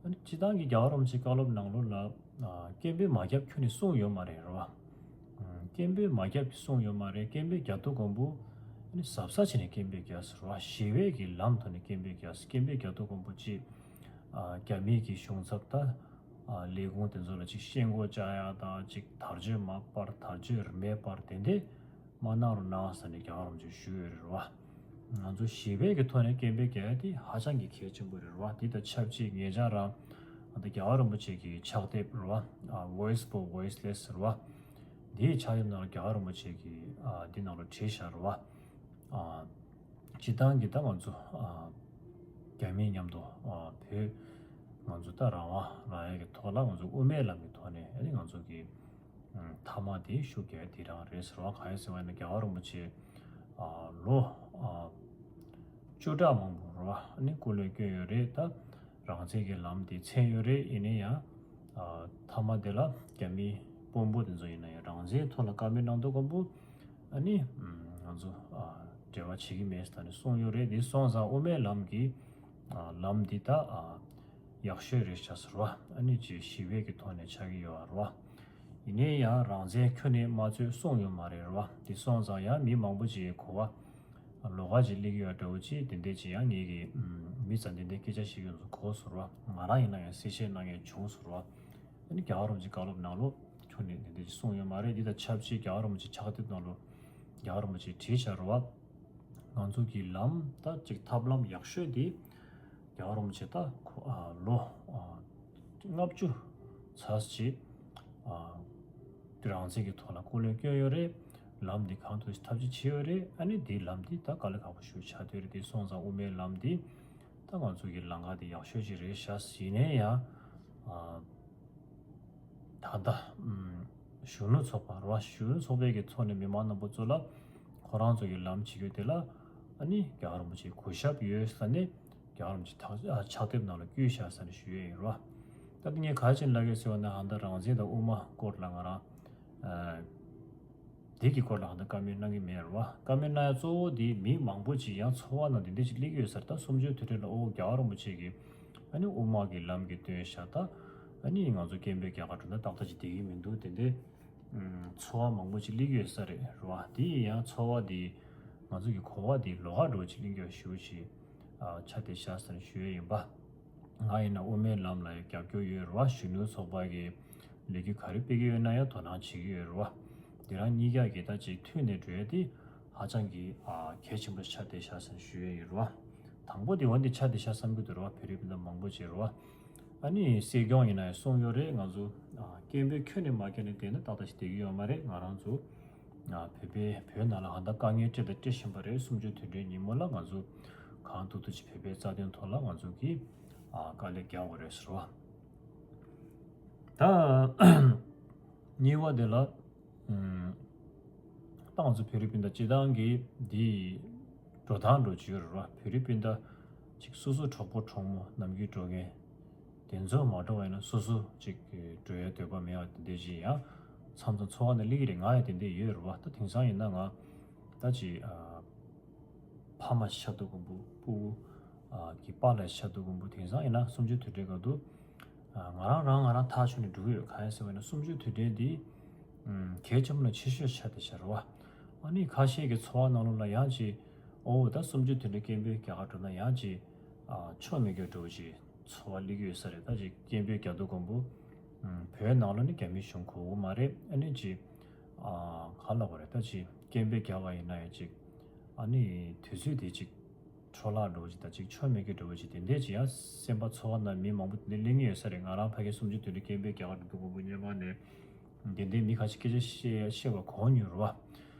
ཨ་ནི་སྤྱིར་བཏང་གི་རྒྱལ་བ་རིན་པོ་ཆེ་བཀའ་སློབ་ནང་ལོགས་ལ་ཨ་སྐད་འབོད་མ་བརྒྱབ་ཁྱོན་ནས་གསུངས་ཡོད་མ་རེད་རེད་བ། ཨ་སྐད་འབོད་མ་བརྒྱབ་ཀྱི་གསུངས་ཡོད་མ་རེད། སྐད་འབོད་རྒྱག་དུས་ཙམ་པ་ཨ་ནི་གཟབ་གཟབ་བྱས་ནས་སྐད་འབོད་རྒྱག་ཟེར་བ། ཞི་བའི་གི་ལམ་ཐོག་ནས་སྐད་འབོད་རྒྱག་ཟེར། སྐད་འབོད་རྒྱག་དུས་ཙམ་པ་ཅིག་ཨ་རྒྱ་མིའི་གི་གཞུང་ཚབ་དང་ཨ་ལས་ཁུངས་དེ་ཚོ་ལ་ཅིག་ཤེལ་སྒོ་བཅག་ཡག་དང་ཅིག་དར་ལྕོག་མ་སྤར། དར་ལྕོག་མེ་སྤར། དེ་འདྲས་མ་གནང་རོགས་གནང་ཟེར་ནས་རྒྱལ་བ་རིན་པོ་ཆེས་ཞུས་ཡོད་རེད་བ། ང་ཚོ་ཞི་བའི་གི་ཐོག་ནས་སྐད་འབོད་རྒྱག་ཡ་དེ་ཧ་ཅང་གི་གལ་ཆེན་པོ་རེད་བ། དེ་དང་ཆབས་ཅིག་ངེད་ཅག་རང་ཨ་ད་རྒྱལ་བ་རིན་པོ་ཆེ་གི་ཕྱག་དེབ་རེད་བ། ཨ་Voice for Voiceless ཟེར་བ། དེའི་ཕྱག་དེབ་ནང་ལ་རྒྱལ་བ་རིན་པོ་ཆེ་གི་ཨ་འདི་ནང་ལ་བྲིས་བཞག་རེད་བ། ཨ་སྤྱིར་བཏང་གི་ད་ང་ཚོ་ཨ་རྒྱ་མི་མཉམ་དུ་ཨ་བོད་ང་ཚོ་ད་རང་དབང་རག་ཡ་གི་ཐོག་ལ་ང་ཚོ་དབུ་མའི་ལམ་གི་ཐོག་ནས་ཨ་ནི་ང་ཚོ་གི་མཐའ་མ་དེ་ཤུགས་རྒྱག་དེ་རང་རེད་ཟེར་བ། གང་ཡིན་ཟེར་བ་ཡིན་ན་རྒྱལ་བ་རིན་པོ་ཆེ་ཨ་ལོ་ཨ་བཅུ་ཕྲག་མང་པོ་རེད་བ། ཨ་ནི་སྐུ་ལས་བསྐྱོན་ཡོད་རེད། ད་རང་བཙན་གྱི་ལམ་དེ་མཚོན་ཡོད་རེད། ཡིན་ན་ཡང་ཨ་མཐའ་མ་དེ་ལ་རྒྱ་མི་དཔོན་པོ་དེ་ཚོ་ཡིན་ན་ཡང་རང་བཙན་ཐོག་ལ་བཀའ་མོལ་གནང་དུས་ཙམ་པ་ཨ་ནི་ང་ཚོ་ཨ་འབྲེལ་བ་བྱེད་ཀྱི་མེད་ཟེར་ནས་གསུངས་ཡོད་རེད། དེ་སོང་ཙང་དབུ་མའི་ལམ་གྱི་ཨ་ལམ་འདི་ད་ཨ་ཡག་ཤོས་རེད་ཤག་ཟེར་བ། ཨ་ནི་ཅིག་ཞི་བའི་གི་ཐོག་ནས་ཆགས་ཀྱི་ཡོད་རེད་བ། ཡིན་ནའི་ཡང་རང་བཙན་ཁྱོན་ནས་མ་རྩོད་གསུངས་ཡོད་མ་རེད་རེད་བ། དེ་སོང་ཙང་ཡང་མི་མང་པོ་ཅིག་གི་གོ་བ་ལོགས་ཀ་ཅིག་སླེབས་ཀྱི་ཡོད་འདྲ་བོ་ཅིག་དེ་འདྲས་ཅིག་ཡང་ངེད་ཀྱི་མི་ཚོ་འདི་འདྲས་སྐད་ཆ་བཤད་ཀྱི་ཡོད་ཚོ་གོ་ཟེར་བ། ང་རང་ཡིན་ན་ཡང་གསལ་བཤད་གནང་མཁན་བྱུང་ཟེར་བ། ཨ་ནི་རྒྱལ་བ་རིན་པོ་ཆེ་བཀའ་སློབ་ནང་ལོགས་ཁྱོན་ནས་འདི་འདྲས་ཅིག་གསུངས་ཡོད་མ་རེད། འདི་དང་ཆབས་ཅིག་རྒྱལ་བ་རིན་པོ་ཆེ་ཕྱག་དེབ་ནང་ལོགས་རྒྱལ་བ་རིན་པོ་ཆེས་བྲིས་བཞག་རེད་བ། ང་ཚོ་གི་ལམ་ད་ཅིག་ཐབས་ལམ་ཡག་ཤོས་དེ་རྒྱལ་བ་རིན་པོ་ཆེ་ད་ཁོ་ཨ་ལོ་ཨ་ལྔ་བཅུ་ཚར་ཅིག་ཨ་རང་བཙན་གྱི་ཐོག་ལ་སྐུ་ལས་བསྐྱོན་ཡོད་རེད། ལམ་འདི་གང་ཐུབ་ཐབས་ཅིག་བྱས་ཡོད་རེད། ཨ་ནི་འདིའི་ལམ་འདི་ད་དཀའ་ལས་ཁག་པོ་ཞེ་པོ་ཆགས་བསྡད་ཡོད་རེད། དེ་སོང་ཙང་དབུ་མའི་ལམ་འདི་ད་ང་ཚོ་གི་ལམ་ཁ་འདི་ཡག་ཤོས་ཅིག་རེད་ཤག་ཡིན་ནའི་ཡང་ཨ། ད་ལྟ་ཨམ་གཞོན་ནུ་ཚོགས་པ་རེད་བ། གཞོན་ནུ་ཚོགས་པའི་གི་ཐོག་ནས་མི་མང་རྣམ་པ་ཚོ་ལ་ཁོ་རང་ཚོ་གི་ལམ་བྱེད་རྒྱུ་དེ་ལ་ཨ་ནི་རྒྱལ་བ་རིན་པོ་ཆེའི་གུས་ཞབས་ཡོད་ས་ནས་རྒྱལ་བ་རིན་པོ་ཆེ་ཐག་ཨ་ཕྱག་དེབ་ནང་ལ་བསྐུལ་བཞག་ས་ནས་ཞུ་ཡས་ཡིན་རེད་བ། ད་ལྟ་ངས་ག་རེ་བྱས་ནས་ལབ་ཀྱི་ཡོད་ཟེར་བ་ན་ཨ་ད་རང་བཙན་དང་དབུ་མ་སྐོར་ལ་ང་རང་ཨ། དེ་གི་སྐོར་ལ་ཧ་ད་བཀའ་མོལ་གནང་གི་མེད་རེད་བ། བཀའ་མོལ་གནང་ཡ་གཙོ་བོ་དེ་མི་མང་པོ་ཅིག་ཡང་ཚོར་བ་ནང་དེ་འདྲ་ཅིག་སླེབས་ཀྱི་ཡོད་ས་རེད། ད་གསུམ་བཅུའི་དུས་དྲན་ལ་ཨོ་རྒྱལ་བ་རིན་པོ་ཆེ་གིས་ཨ་ནི་དབུ་མ་གི་ལམ་གྱི་སྟོན་ཤག་ད་ཨ་ནི་ང་ཚོ་སྐད་འབོད་རྒྱག་ག་འགྲོ་ན་ཏག་ཏག་ཅིག་བསྡད་ཀྱི་མི་འདུག་དེ་འདྲའི་ཚོར་བ་མང་པོ་ཅིག་སླེབས་ཀྱི་ཡོད་ས་རེད་རེད་བ། དེ་ཡིན་ཡང་ཚོར་བ་དེ་ང་ཚོ་གི་གོ་བ་དེ་ལོགས་ཀ་འགྲོ་ཅིག་གླེང་རྒྱུ་ཞེ་པོ་ཅིག་ཨ་ཆགས་བསྡད་ཤག་ཟེར་ནས་ཞུ་ཡས་ཡིན་པ། ང་ཡིན་ན་དབུ་མའི་ལམ་ལ་ཡང་རྒྱབ་སྐྱོར་ཡོད་རེད་བ། གཞོན་ནུ་ཚོགས་པ་གི་ལས་འགུལ་ག་རེ་སྤེལ་གྱི་ཡོད་ན་ཡང་དོ་སྣང་བྱེད་ཀྱི་ཡོད་རེད་བ། དེ་རང་གཉིས་ཀ་གི་ད་ཅིག་མཐུན་ནས་འགྲོ་ཡ་དེ་ཧ་ཅང་གི་ཨ་གལ་ཆེན་པོ་ཆགས་བསྡད་ཤག་ཟེར་ནས་ཞུ་ཡས་ཡོད་རེད་བ། དང་པོ་དེ་འོ་འདི་ཆགས་བསྡད་ཤག་བསམ་གྱི་འདུག་རེད་བ། བོད་རིགས་སྤུན་ཟླ་མང་པོ་ཅིག་རེད་བ། ཨ་ནི་སྲིད་སྐྱོང་ཡིན་ན་ཡང་གསུངས་ཡོད་རེད། ང་ཚོ་ཨ་སྐད་འབོད་ཁྱོན་ནས་མ་བརྒྱབ་ནས་བསྡད་ན་ཏག་ཏག་ཞིག་བསྡད་ཀྱི་ཡོད་མ་རེད། ང་རང་ཚོ་ཨ་བོད་པའི་བོད་ནང་ལ་ཧ་ད་དཀའ་ངལ་འཕྲད་དང་འཕྲད་བཞིན་པ་རེད། གསུམ་བཅུའི་དུས་དྲན་ཉིན་མོ་ལ་ང་ཚོ་གང་ཐུབ་ཐུབ་ཅིག་བོད་པའི་རྩ་དོན་ཐོག་ལ་ང་ཚོ་གིས་ཨ་དཀའ་ལས་རྒྱག་དགོས་རེད་ཟེར་བ། ད་ གཉིས་པ་དེ་ལ་ཨམ། ད་ང་ཚོ་བོད་རིགས་སྤུན་ཟླ་སྤྱི་བཏང་གི་འདི་འགྲོ་སྟངས་འགྲོ་བྱུས་རེད་བ། བོད་རིགས་སྤུན་ཟླ་ཅིག་སོ་སོ་གྲོགས་པོ་གྲོགས་མོ་ནམ་རྒྱུན་འགྲོ་མཁན་དེ་ཚོ་མ་འགྲོ་བ་ཡིན་ན་སོ་སོ་ཅིག་འགྲོ་ཡ་འདོད་པ་མེད་པ་དེ་འདྲ་ཅིག་ཡང་མཚམས་མཚམས་ཚོར་བ་ནང་སླེབས་ཀྱི་རེད། ང་ཡང་དེ་འདྲ་ཡོད་རེད་བ། ད་དེང་སང་ཡིན་ན་ང་ད་ཅིག་ཨ། ཕ་མ་ཤ་དུ་ཀུན་པོ་སྤུ་གུ་ཨ་གི་པཱ་ལགས་ཤ་དུ་ཀུན་པོ་དེང་སང་ཡིན་ན་གསུམ་བཅུ་དུས་དྲན་སྐབས་དུ་ཨ་ང་རང་རང་ང་རང་ཐག་ཆོད་ནས་འགྲོ་གི་ཡོད། གང་ཡིན་ཟེར་བ་ཡིན་ན་གསུམ་བཅུ་དུས་དྲན་འདི་ཨམ་གལ་ཆེན་པོ་ནང་ཆེ་ཤོས་ཆགས་བསྡད་ཤག་རེད་བ། ཨ་ནི་ཁ་ཤས་ཀྱི་ཚོར་བ་ནང་ལོགས་ལ་ཡང་ཅིག་ཨོ་ད་གསུམ་བཅུ་དུས་དྲན་སྐད་འབོད་རྒྱག་ག་འགྲོ་ན་ཡང་ཅིག་ཨ་ཆོ་མེད་རྒྱུ་འདྲ་བོ་ཅིག་ཚོར་བ་སླེབས་ཀྱི་ཡོད་ས་རེད། ད་ཅིག་སྐད་འབོད་རྒྱག་དུས་ཀུན་པོ་ཨམ་བོད་ནང་ལོགས་ནས་རྒྱ་མི་གཞུང་གོ་གི་མ་རེད། ཨ་ནི་ཅིག་ཨ་ག་ལབ་དགོས་རེད། ད་ཅིག་སྐད་འབོད་རྒྱག་པ་ཡིན་ན་ཡང་ཅིག་ཨ་ནི་དུས་ཚོད་དེ་ཅིག་འཕྲོ་བརླག་འགྲོ་བ་ཅིག་དང་ཅིག་ཆོ་མེད་ཀྱི་འགྲོ་བ་ཅིག་དེ་འདྲས་ཅིག་ཡང་སེམས་པ་ཚོར་བ་ན་མི་མང་པོ་དེ་འདྲས་གླེང་གི་ཡོད་ས་རེད། ང་རང་ཕ་གི་གསུམ་བཅུ་དུས་དྲན་སྐད་འབོད་རྒྱག་ག་འགྲོ་དུས་ཀུན་པོ་སྔོན་མ་ནས་དེ་འདྲས་མི་ཁ་ཤས་སྐད་ཆ་བཤད་བཤད་པ་གོ་མྱོང་རེད་བ།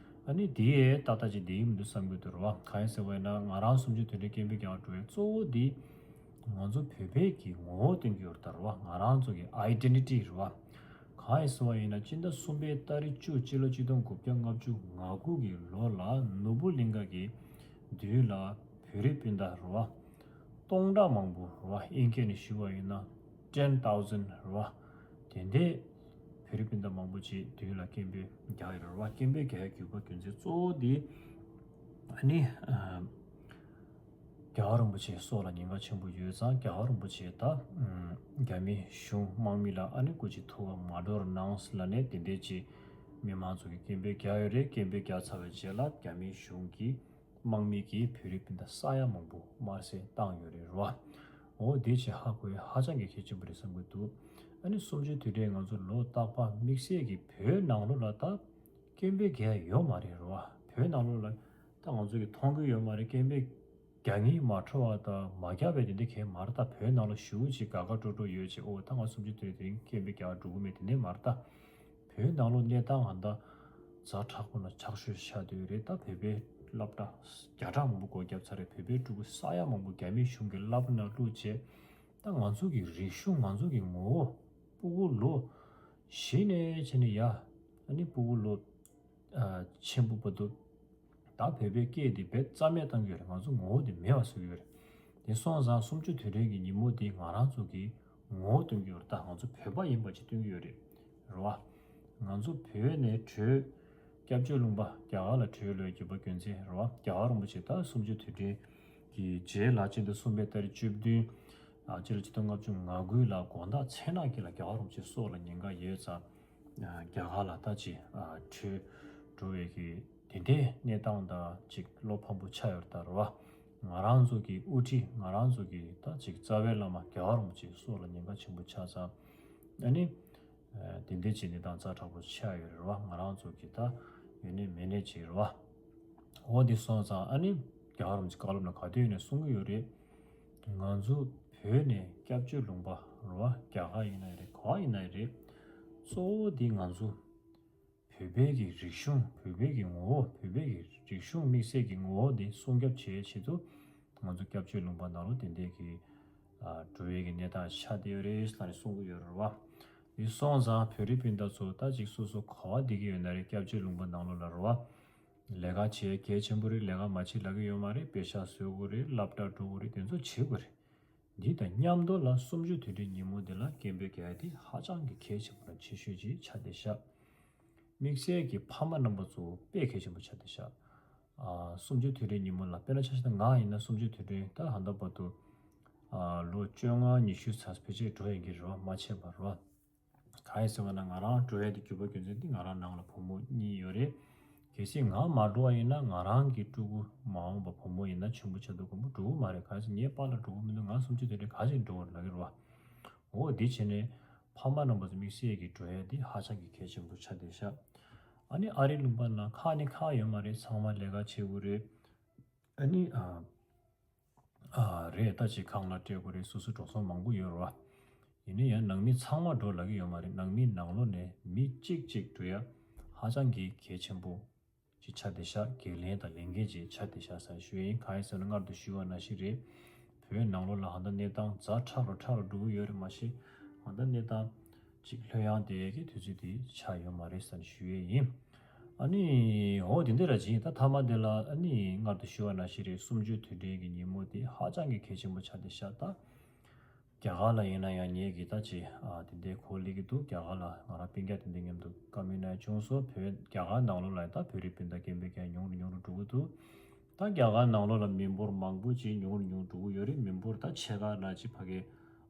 ཨ་ནི་དེ་ཏག་ཏག་ཅིག་བསྡད་ཀྱི་མི་འདུག་བསམ་གྱི་འདུག་རེད་བ། གང་ཡིན་ཟེར་བ་ཡིན་ན་ང་རང་གསུམ་བཅུ་དུས་དྲན་སྐད་འབོད་རྒྱག་ག་འགྲོ་བའི་གཙོ་བོ་དེ་ང་ཚོ་བོད་པའི་གི་ངོ་བོ་སྟོན་གྱི་ཡོད་རེད་ད་རེད་བ། ང་རང་ཚོ་གི་ཨའི་ཌེན་ཊི་ཊི་རེད་བ། གང་ཡིན་ཟེར་བ་ཡིན་ན་སྤྱི་ཟླ་གསུམ་པའི་ཏ་རིག་བཅུ་སྤྱི་ལོ་གཅིག་སྟོང་དགུ་བརྒྱ་ལྔ་བཅུ་ང་དགུ་གི་ལོ་ལ་ནོར་བུ་གླིང་ག་གི་མདུན་ལ་བོད་རིགས་སྤུན་ཟླ་རེད་བ། སྟོང་ཕྲག་མང་པོ་རེད་བ། དབྱིན་སྐད་ནས་ཞུ་བ་ཡིན་ན་ten thousand རེད་བ། དེ་འདྲས་བོད་རིགས་སྤུན་ཟླ་མང་པོ་ཅིག་མདུན་ལ་སྐད་འབོད་རྒྱག་ཡོད་རེད་བ། སྐད་འབོད་རྒྱག་ཡ་གི་དགོས་པ་རྒྱུ་མཚན་གཙོ་བོ་དེ་ཨ་ནི་ཨ། རྒྱལ་བ་རིན་པོ་ཆེ་སྲོག་ལ་ཉེན་ཁ་ཆེན་པོ་ཡོད་ཙང་རྒྱལ་བ་རིན་པོ་ཆེ་ད་ཨམ་རྒྱ་མི་གཞུང་དམག་མི་ལ་ཨ་ནི་སྐུ་མཁྱེན་ཐུགས་ཁ་མ་འགྲོ་རུ་གནང་ལབ་ནས་དེ་འདྲས་ཅིག་མི་མང་ཚོ་གིས་སྐད་འབོད་རྒྱག་ཡོད་རེད། སྐད་འབོད་རྒྱག་ཚར་བའི་རྗེས་ལ་རྒྱ་མི་གཞུང་གི་དམག་མི་གིས་བོད་རིགས་སྤུན་ཟླ་ས་ཡ་མང་པོ་དམར་གསོད་བཏང་ཡོད་རེད་རོ། འོ་དེ་ཅིག་ཧ་གོ་ཡ་ཧ་ཅང་གི་གལ་ཆེན་པོ་རེད་བསམ་གྱི་འདུག་ཨ་ནི་གསུམ་བཅུའི་དུས་དྲན་ང་ཚོ་ལོ་རྟག་པར་དམིགས་བསལ་གྱི་བོད་ནང་ལོགས་ལ་ད་སྐད་འབོད་རྒྱག་ཡ་ཡོད་མ་རེད་རོ། བོད་ནང་ལོགས་ལ་ད་ང་ཚོ་གི་མཐོང་གི་ཡོད་མ་རེད། སྐད་འབོད་རྒྱག་མཁན་མ་འཕྲོ་བ་དང་མ་རྒྱག་པའི་དེ་འདྲ་གང་ཡང་མ་རེད། ད་བོད་ནང་ལ་ཞེ་པོ་ཅིག་དགའ་དགའ་སྤྲོ་སྤྲོ་ཡོད་ཅིག་ཨོ་ད་ང་གསུམ་བཅུའི་དུས་དེ་རིང་སྐད་འབོད་རྒྱག་འགྲོ་གི་མེད་དེ་འདྲ་མ་རེད། ད་བོད་ནང་ལོགས་གནས་སྟངས་ང་ད་ཛ་དྲག་པོ་ན་ཆགས་ཤོས་ཆགས་བསྡད་ཡོད་རེད། ད་བོད་པའི་སློབ་གྲྭ་བརྒྱ་ཕྲག་མང་པོ་སྒོ་བརྒྱབ་ཚར་རེད། བོད་པའི་ཕྲུ་གུ་ས་ཡ་མང་པོ་རྒྱ་མིའི་གཞུང་གི་བསླབ་ནང་བླུགས་བྱས། ད་ང་ཚོ་གི་རིག་གཞུང་ང་ཚོ་གི་ངོ་བོ་སྤུ་གུ་ལོ་བཞི་ནས་བྱས་ནས་ཡ་ཨ་ནི་སྤུ་གུ་ལོ་ཨ་ཆེན་པོ་བར་དུ་ད་བོད་པའི་སྐད་འདི་རྦད་རྩ་མེད་བཏང་གི་ཡོད་རེད། ང་ཚོ་ངོ་བོ་འདི་མེད་པ་བཟོ་གི་ཡོད་རེད། དེ་སོང་ཙང་གསུམ་བཅུ་དུས་དྲན་གྱི་ཉིན་མོ་འདི་ང་རང་ཚོ་གི་ངོ་བོ་སྟོན་གྱི་ཡོད་རེད། ད་ང་ཚོ་བོད་པ་ཡིན་པ་ཅིག་སྟོན་གྱི་ཡོད་རེད། རེད་བ། ང་ཚོ་བོད་ནས་བྲོས་སྐྱབས་བཅོལ་ལུང་པ་རྒྱ་གར་ལ་བྲོས་ལོས་རྒྱུ་པ་རྒྱུ་མཚན་རེད་བ། རྒྱལ་བ་རིན་པོ་ཆེ་ད་གསུམ་བཅུ་དུས་དྲན་གྱི་རྗེས་ལ་སྤྱི་ཟླ་གསུམ་པའི་ཏ་རིག་བཅུ་བདུན་ཨ་སྤྱི་ལོ་ཆིག་སྟོང་ལྔ་བཅུ་ང་དགུ་ལ་དགོང་དག་མཚན་ནག་གི་ལ་རྒྱལ་བ་རིན་པོ་ཆེ་སྲོག་ལ་ཉེན་ཁ་ཡོད་ཙང་། རྒྱ་གར་ལ་ད་ཅིག་བྲོས་འགྲོ་བའི་གི་དེ་འདྲའི་གནས་སྟངས་དང་ཅིག་བློ་ཕམ་པོ་ཆགས་ཡོད་རེད་ད་རེད་བ། ང་རང་ཚོ་གི་དབུ་ཁྲིད་ང་རང་ཚོ་གི་ད་ཅིག་རྩ་བའི་བླ་མ་རྒྱལ་བ་རིན་པོ་ཆེ་སྲོག་ལ་ཉེན་ཁ་ཆེན་པོ་ཆགས་ཙང་། ཨ་ནི། དེ་འདྲའི་ཅིག་གནས་སྟངས་ཛ་དྲག་པོ་ཆགས་ཡོད་རེད་བ། ང་རང་ཚོ་གི་ད་ཡོད་ནི་མེད་ནི་ཅིག་རེད་བ། འོ་དེ་སོང་ཙང་ཨ་ནི་རྒྱལ་བ་རིན་པོ་ཆེ་བཀའ་སློབ་ནང་ག་དུས་ཡིན་ནའི་གསུང་གི་ཡོད་རེད། ང་ཚོ་བོད་ནས་སྐྱབས་བཅོལ་ལུང་པ་རེད་བ། རྒྱ་གར་ཡིན་ན་རེད། ག་བ་ཡིན་ན་རེད། གཙོ་བོ་འདི་ང་ཚོ་བོད་པའི་གི་རིག་གཞུང་བོད་པའི་གི་ངོ་བོ་བོད་པའི་གི་རིག་གཞུང་དམིགས་བསལ་གི་ངོ་བོ་འདི་སྲུང་སྐྱོབ་བྱེད་ཆེད་དུ་ང་ཚོ་སྐྱབས་བཅོལ་ལུང་པ་ནང་ལོགས་དེ་འདྲའི་གི་འགྲོ་བའི་གི་གནས་སྟངས་ཆགས་བསྡད་ཡོད་རེད་ལབ་ནས་གསུང་གི་ཡོད་རེད་བ། འདི་སོང་ཙང་བོད་རིགས་སྤུན་ཟླ་ཚོ་ད་ཅིག་སོ་སོ་ག་བ་བསྡད་ཀྱི་ཡོད་ན་རེད། སྐྱབས་བཅོལ་ལུང་པ་ནང་ལོགས་ལ་རེད་བ། ལས་ཀ་བྱེད་གལ་ཆེན་པོ་རེད། ལས་ཀ་མ་བྱེད་ལབ་ཀྱི་ཡོད་མ་རེད། པེ་ཤག་བཟོ་དགོས་རེད། སློབ་གྲྭ་འགྲོ་དགོས་རེད། དེ་ཚོ་བྱེད་དགོས་རེད། འདི་དང་མཉམ་དུ་ལ་གསུམ་བཅུ་དུས་དྲན་ཉིན་མོ་འདི་ལ་སྐད་འབོད་རྒྱག་ཡ་དེ་ཧ་ཅང་གི་གལ་ཆེན་པོ་དང་ཆེ་ཤོས་ཅིག་ཆགས་བསྡད་ཤག་དམིགས་བསལ་གྱི་ཕ་མ་རྣམ་པ་ཚོ་དཔེ་གལ་ཆེན་པོ་ཆགས་བསྡད་ཤག་ཨ་གསུམ་བཅུ་དུས་དྲན་ཉིན་མོ་ལ་དཔེར་ན་ཆ་བཞག་ན་ང་ཡིན་ན་གསུམ་བཅུ་དུས་དྲན་ད་ཧ་ད་བར་དུ་ཨ་ལོ་བཅོ་ལྔ་ཉི་ཤུ་ཙམ་ཕལ་ཆེར་འགྲོ་ཡོང་གི་རེད་བ། མ་ཆད་པ་རེད་བ། གང་ཡིན་ཟེར་བ་ན་ང་རང་འགྲོ་ཡ་དེ་རྒྱུ་བ་རྒྱུ་མཚན་དེ་ང་རང་ནང་ལ་བུ་མོ་གཉིས་ཡོད་རེད། གལ་སྲིད་ང་མ་འགྲོ་བ་ཡིན་ན་ང་རང་གི་ཕྲུ་གུ་མ་འོངས་པ་བུ་མོ་ཡིན་ན་ཆུང་པོ་ཆགས་དུས་ཀུན་པོ་འགྲོ་གི་མ་རེད། གང་ཡིན་ཟེར་ངའི་པཱ་ལགས་འགྲོ་གི་མི་འདུག་ང་གསུམ་བཅུ་དུས་དྲན་ག་ཅིག་འགྲོ་བར་ལབ་ཀྱི་རེད་བ། འོ་འདི་བྱས་ནས་ཕ་མ་རྣམ་པ་ཚོ་དམིགས་བསལ་གྱི་འགྲོ་ཡ་འདི་ཧ་ཅང་གི་གལ་ཆེན་པོ་ཆགས་བསྡད་ཤག་ཨ་ནི་ཨ་རིའི་ལུང་པ་ནང་ཁག་ནི་ཁག་ཡོད་མ་རེད། ཚང་མ་ལས་ཀ་བྱེད་དགོས་རེད། ཨ་ནི་ཨ་ཨ་རེད། ད་ཅིག་ཁང་གླ་སྤྲད་དགོས་རེད། སོ་སོ་འགྲོ་སོང་མང་པོ་ཡོད་རེད་བ། ཡིན་ན་ཡང་ནང་མི་ཚང་མ་འགྲོ་ལབ་ཀྱི་ཡོད་མ་རེད། ནང་མིའི་ནང་ལོགས་ནས་མི་གཅིག་གཅིག་འགྲོ་ཡ་ཧ་ཅང་གི་གལ་ཆེན་པོ་ཅིག་ཆགས་བསྡད་ཤག་གི་ལན་དང་ལས་འགན་ཅིག་ཆགས་བསྡད་ཤག་ཟེར་ཞུ་ཡ་ཡིན། གང་ཡིན་ཟེར་ན་སྔར་དུ་ཞུས་པ་ནང་བཞིན་རེད། བོད་ནང་ལོགས་ལ་ཧ་ད་གནས་སྟངས་ཛ་དྲག་རུ་དྲག་རུ་འགྲོ་གི་ཡོད་རེད། མ་གཞི་ཧ་ད་གནས་སྟངས་ ཅིག་ལྷོད་ཡངས་དེ་གི་དུས་ཚོད་དེ་ཆགས་ཡོད་མ་རེད་ཟེར་ནས་ཞུ་ཡས་ཡིན། ཨ་ནི་འོ་དེ་འདྲ་ར་ཅིག་ད་མཐའ་མ་དེ་ལ་ཨ་ནི་སྔར་དུ་ཞུ་བ་ནང་བཞིན་རེད། གསུམ་བཅུའི་དུས་དྲན་གྱི་ཉིན་མོ་དེ་ཧ་ཅང་གི་གལ་ཆེན་པོ་ཆགས་བསྡད་ཤག་ད་རྒྱ་གར་ལ་ཡིན་ན་ཡང་ངེད་ཀྱི་ད་ཅིག་ཨ་དེ་འདྲའི་གོ་སླེབས་ཀྱི་འདུག་རྒྱ་གར་ལ་ང་རང་སྤུན་ཀྱག་དེ་འདྲ་མཉམ་དུ་བཀའ་མོལ་གནང་བྱུང་སོང་། བོད་རྒྱ་གར་ནང་ལོགས་ལ་ད་བོད་རིགས་སྤུན་ཟླ་སྐད་འབོད་མཁན་ཉུང་རུ་ཉུང་རུ་འགྲོ་གི་འདུག་ད་རྒྱ་གར་ནང་ལོགས་ལ་མི་འབོར་མང་པོ་ཅིག་ཉུང་རུ་ཉུང་རུ་འགྲོ་གི་ཡོད་རེད། མི་འབོར་ད་ཕྱེད་ཀ་ལ་ཅིག་ཕ་གི་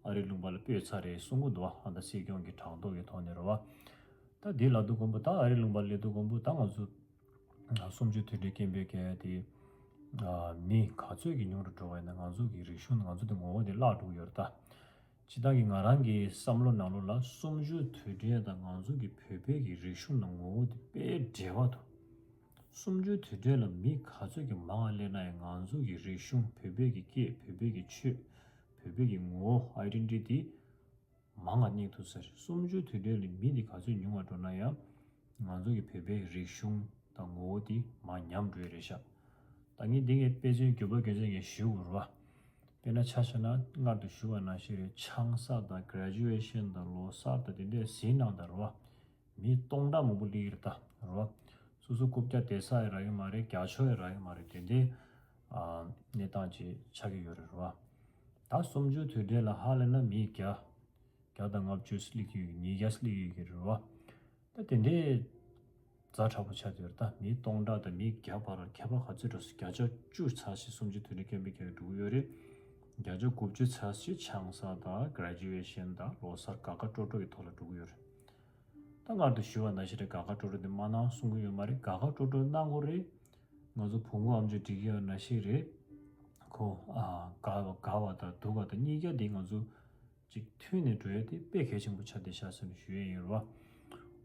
ཨ་རིའི་ལུང་པ་ལ་སྤོས་ཚར་རེད་གསུང་གི་འདུག་ཨ་ད་སྲིད་སྐྱོང་གི་གྲངས་ཐོ་གི་ཐོག་ནས་རེད་བ། ད་འདི་ལབ་དུས་ཀོང་པོ་ད་ཨ་རིའི་ལུང་པ་སླེབས་དུས་ཀོང་པོ་ད་ང་ཚོ་གསུམ་བཅུའི་དུས་དྲན་སྐད་འབོད་མཁན་དེ་མི་ག་ཚོད་ཀྱི་ཉུང་རུ་འགྲོ་བ་ཡིན་ན་ང་ཚོ་གི་རིག་གཞུང་ང་ཚོ་དེ་ངོ་བོ་དེ་བརླག་འགྲོ་གི་ཡོད་རེད་ད། སྤྱིར་བཏང་གི་ང་རང་གི་བསམ་བློ་ནང་ལོགས་ལ་གསུམ་བཅུའི་དུས་དྲན་དང་ང་ཚོ་གི་བོད་པའི་གི་རིག་གཞུང་ནང་ངོ་བོ་དེ་དཔེ་འབྲེལ་བ་འདུག་གསུམ་བཅུའི་དུས་དྲན་ལ་མི་ག་ཚོད་ཀྱི་མང་བ་སླེབས་ན་ཡང་ང་ཚོ་གི་རིག་གཞུང་བོད་པའི་གི་སྐད་བོད་པའི་གི་ཆོས་བོད་པའི་གི་ངོ་བོ་ཨའི་ཌེན་ཊི་ཊི་མང་བ་རྙེད་ཐུབ་ས་རེད། གསུམ་བཅུའི་དུས་དྲན་ལ་མི་དེ་ག་ཚོད་ཉུང་བ་འགྲོ་ན་ཡང་ང་ཚོ་གི་བོད་པའི་རིག་གཞུང་དང་ངོ་བོ་དེ་མར་ཉམས་འགྲོ་ཡི་རེད་ཤག་ད་ངས་འདི་ངས་དཔེ་མཚོན་རྒྱུ་བ་རྒྱུ་མཚན་ངས་ཞུ་དགོས་རེད་བ། དཔེར་ན་ཆ་བཞག་ན་སྔར་དུ་ཞུ་བ་ནང་བཞིན་རེད། ཆང་ས་དང་གྷ་རེ་ཇུ་ཨེ་ཤན་དང་ལོ་གསར་དང་དེ་འདྲས་ཟིན་གནང་དང་རེད་བ། མི་སྟོང་ཕྲག་མང་པོ་སླེབས་ཀྱི་རེད་ད་རེད་བ། སོ་སོ་རྐུབ་བཀྱག་བསྡད་ས་ཡང་རག་གི་མ་རེད། རྒྱག་ཆོག་ཡང་རག་གི་མ་རེད། དེ་འདྲའི་ཨ་གནས་སྟངས་ཅིག་ཆགས་ཀྱི་ཡོད་རེད་རེད་བ། ད་གསུམ་བཅུའི་དུས་དྲན་ལ་ཧ་ལས་ན་མི་བརྒྱ་བརྒྱ་དང་ལྔ་བཅུ་སླེབས་ཀྱི་ཡོད། ཉིས་བརྒྱ་སླེབས་ཀྱི་ཡོད་ཀྱི་རེད་བ། ད་དེ་འདྲའི་ཛ་དྲག་པོ་ཆགས་ཡོད་རེད་ད། མི་སྟོང་ཕྲག་དང་མི་བརྒྱ་བར་ཁྱད་པར་ག་ཚོད་འགྲོ་སོང་། བརྒྱ་ཆ་བཅུ་ཚར་ཞིག་གསུམ་བཅུའི་དུས་དྲན་སྐད་འབོད་རྒྱག་གི་འགྲོ་གི་ཡོད་རེད། བརྒྱ་ཆ་དགུ་བཅུ་ཚར་ཞིག་ཆང་ས་དང་གྷ་རེ་ཇུ་ཨེ་ཤན་དང་ལོ་གསར་དགའ་དགའ་སྤྲོ་སྤྲོ་གི་ཐོག་ལ་འགྲོ་གི་ཡོད་རེད། ད་སྔར་དུ་ཞུས་པ་ནང་བཞིན་རེད། དགའ་དགའ་སྤྲོ་སྤྲོ་དེ་མ་གནང་གསུང་གི་ཡོད་མ་རེད། དགའ་དགའ་སྤྲོ་སྤྲོ་གནང་དགོས་རེད། ང་ཚོ་བོང་གུ་ཨམ་ཅོག་སྒྲིག་གི་ཡོད་ནང་བཞིན་རེད། ཁོ་ཨ་དགའ་བ་དགའ་བ་དང་སྡུག་པ་དང་གཉིས་ཀ་དེ་ང་ཚོ་གཅིག་མཐུན་ནས་འགྲོ་ཡ་དེ་དཔེ་གལ་ཆེན་པོ་ཆགས་བསྡད་ཤག་ཟེར་ནས་ཞུ་ཡས་ཡིན་རེད་བ།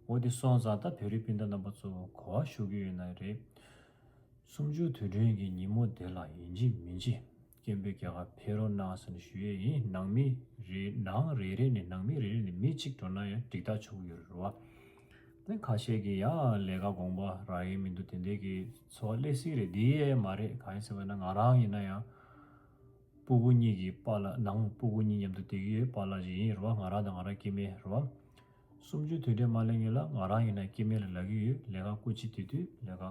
འོ་དེ་སོང་ཙང་ད་བོད་རིགས་སྤུན་ཟླ་རྣམ་པ་ཚོ་གོ་བ་ཞུ་གི་ཡོད་ན་རེད། གསུམ་བཅུའི་དུས་དྲན་གྱི་ཉིན་མོ་དེ་ལ་ཡིན་གཅིག་མིན་གཅིག་སྐད་འབོད་རྒྱག་ག་ཕེབས་རོགས་གནང་ཟེར་ནས་ཞུ་ཡས་ཡིན། ནང་མི་རེ་ནང་རེ་རེ་ནས་ནང་མི་རེ་རེ་ནས་མི་གཅིག་འགྲོ་ན་ཡང་འགྲིག་ཐག་ཆོད་ཀྱི་ཡོད་རེད་བ། ནི་ཁ་ཤས་ཀྱིས་ཡང་ལས་ཀ་དགོངས་པ་རག་གི་མི་འདུག་དེ་འདྲས་ཀྱི་འཚོ་བ་སླེབས་སྲིད་རེད། འདི་ཡས་མ་རེད། གང་ཡིན་ཟེར་བ་ན་ང་རང་ཡིན་ན་ཡང་སྤུ་གུ་གཉིས་ཀྱི་པཱ་ལགས་ནང་སྤུ་གུ་གཉིས་མཉམ་དུ་བསྡད་ཀྱི་ཡོད། པཱ་ལགས་ཅིག་ཡིན་རེད་བ། ང་རང་དང་ང་རང་སྐྱེ་དམན་རེད་བ། གསུམ་བཅུའི་དུས་དྲན་མ་སླེབས་སྔོན་ལ་ང་རང་ཡིན་ན་སྐྱེ་དམན་ལ་ལབ་ཀྱི་ཡོད། ལས་ཀ་སྐུ་མཁྱེན་དེ་དུས་ལས་ཀ་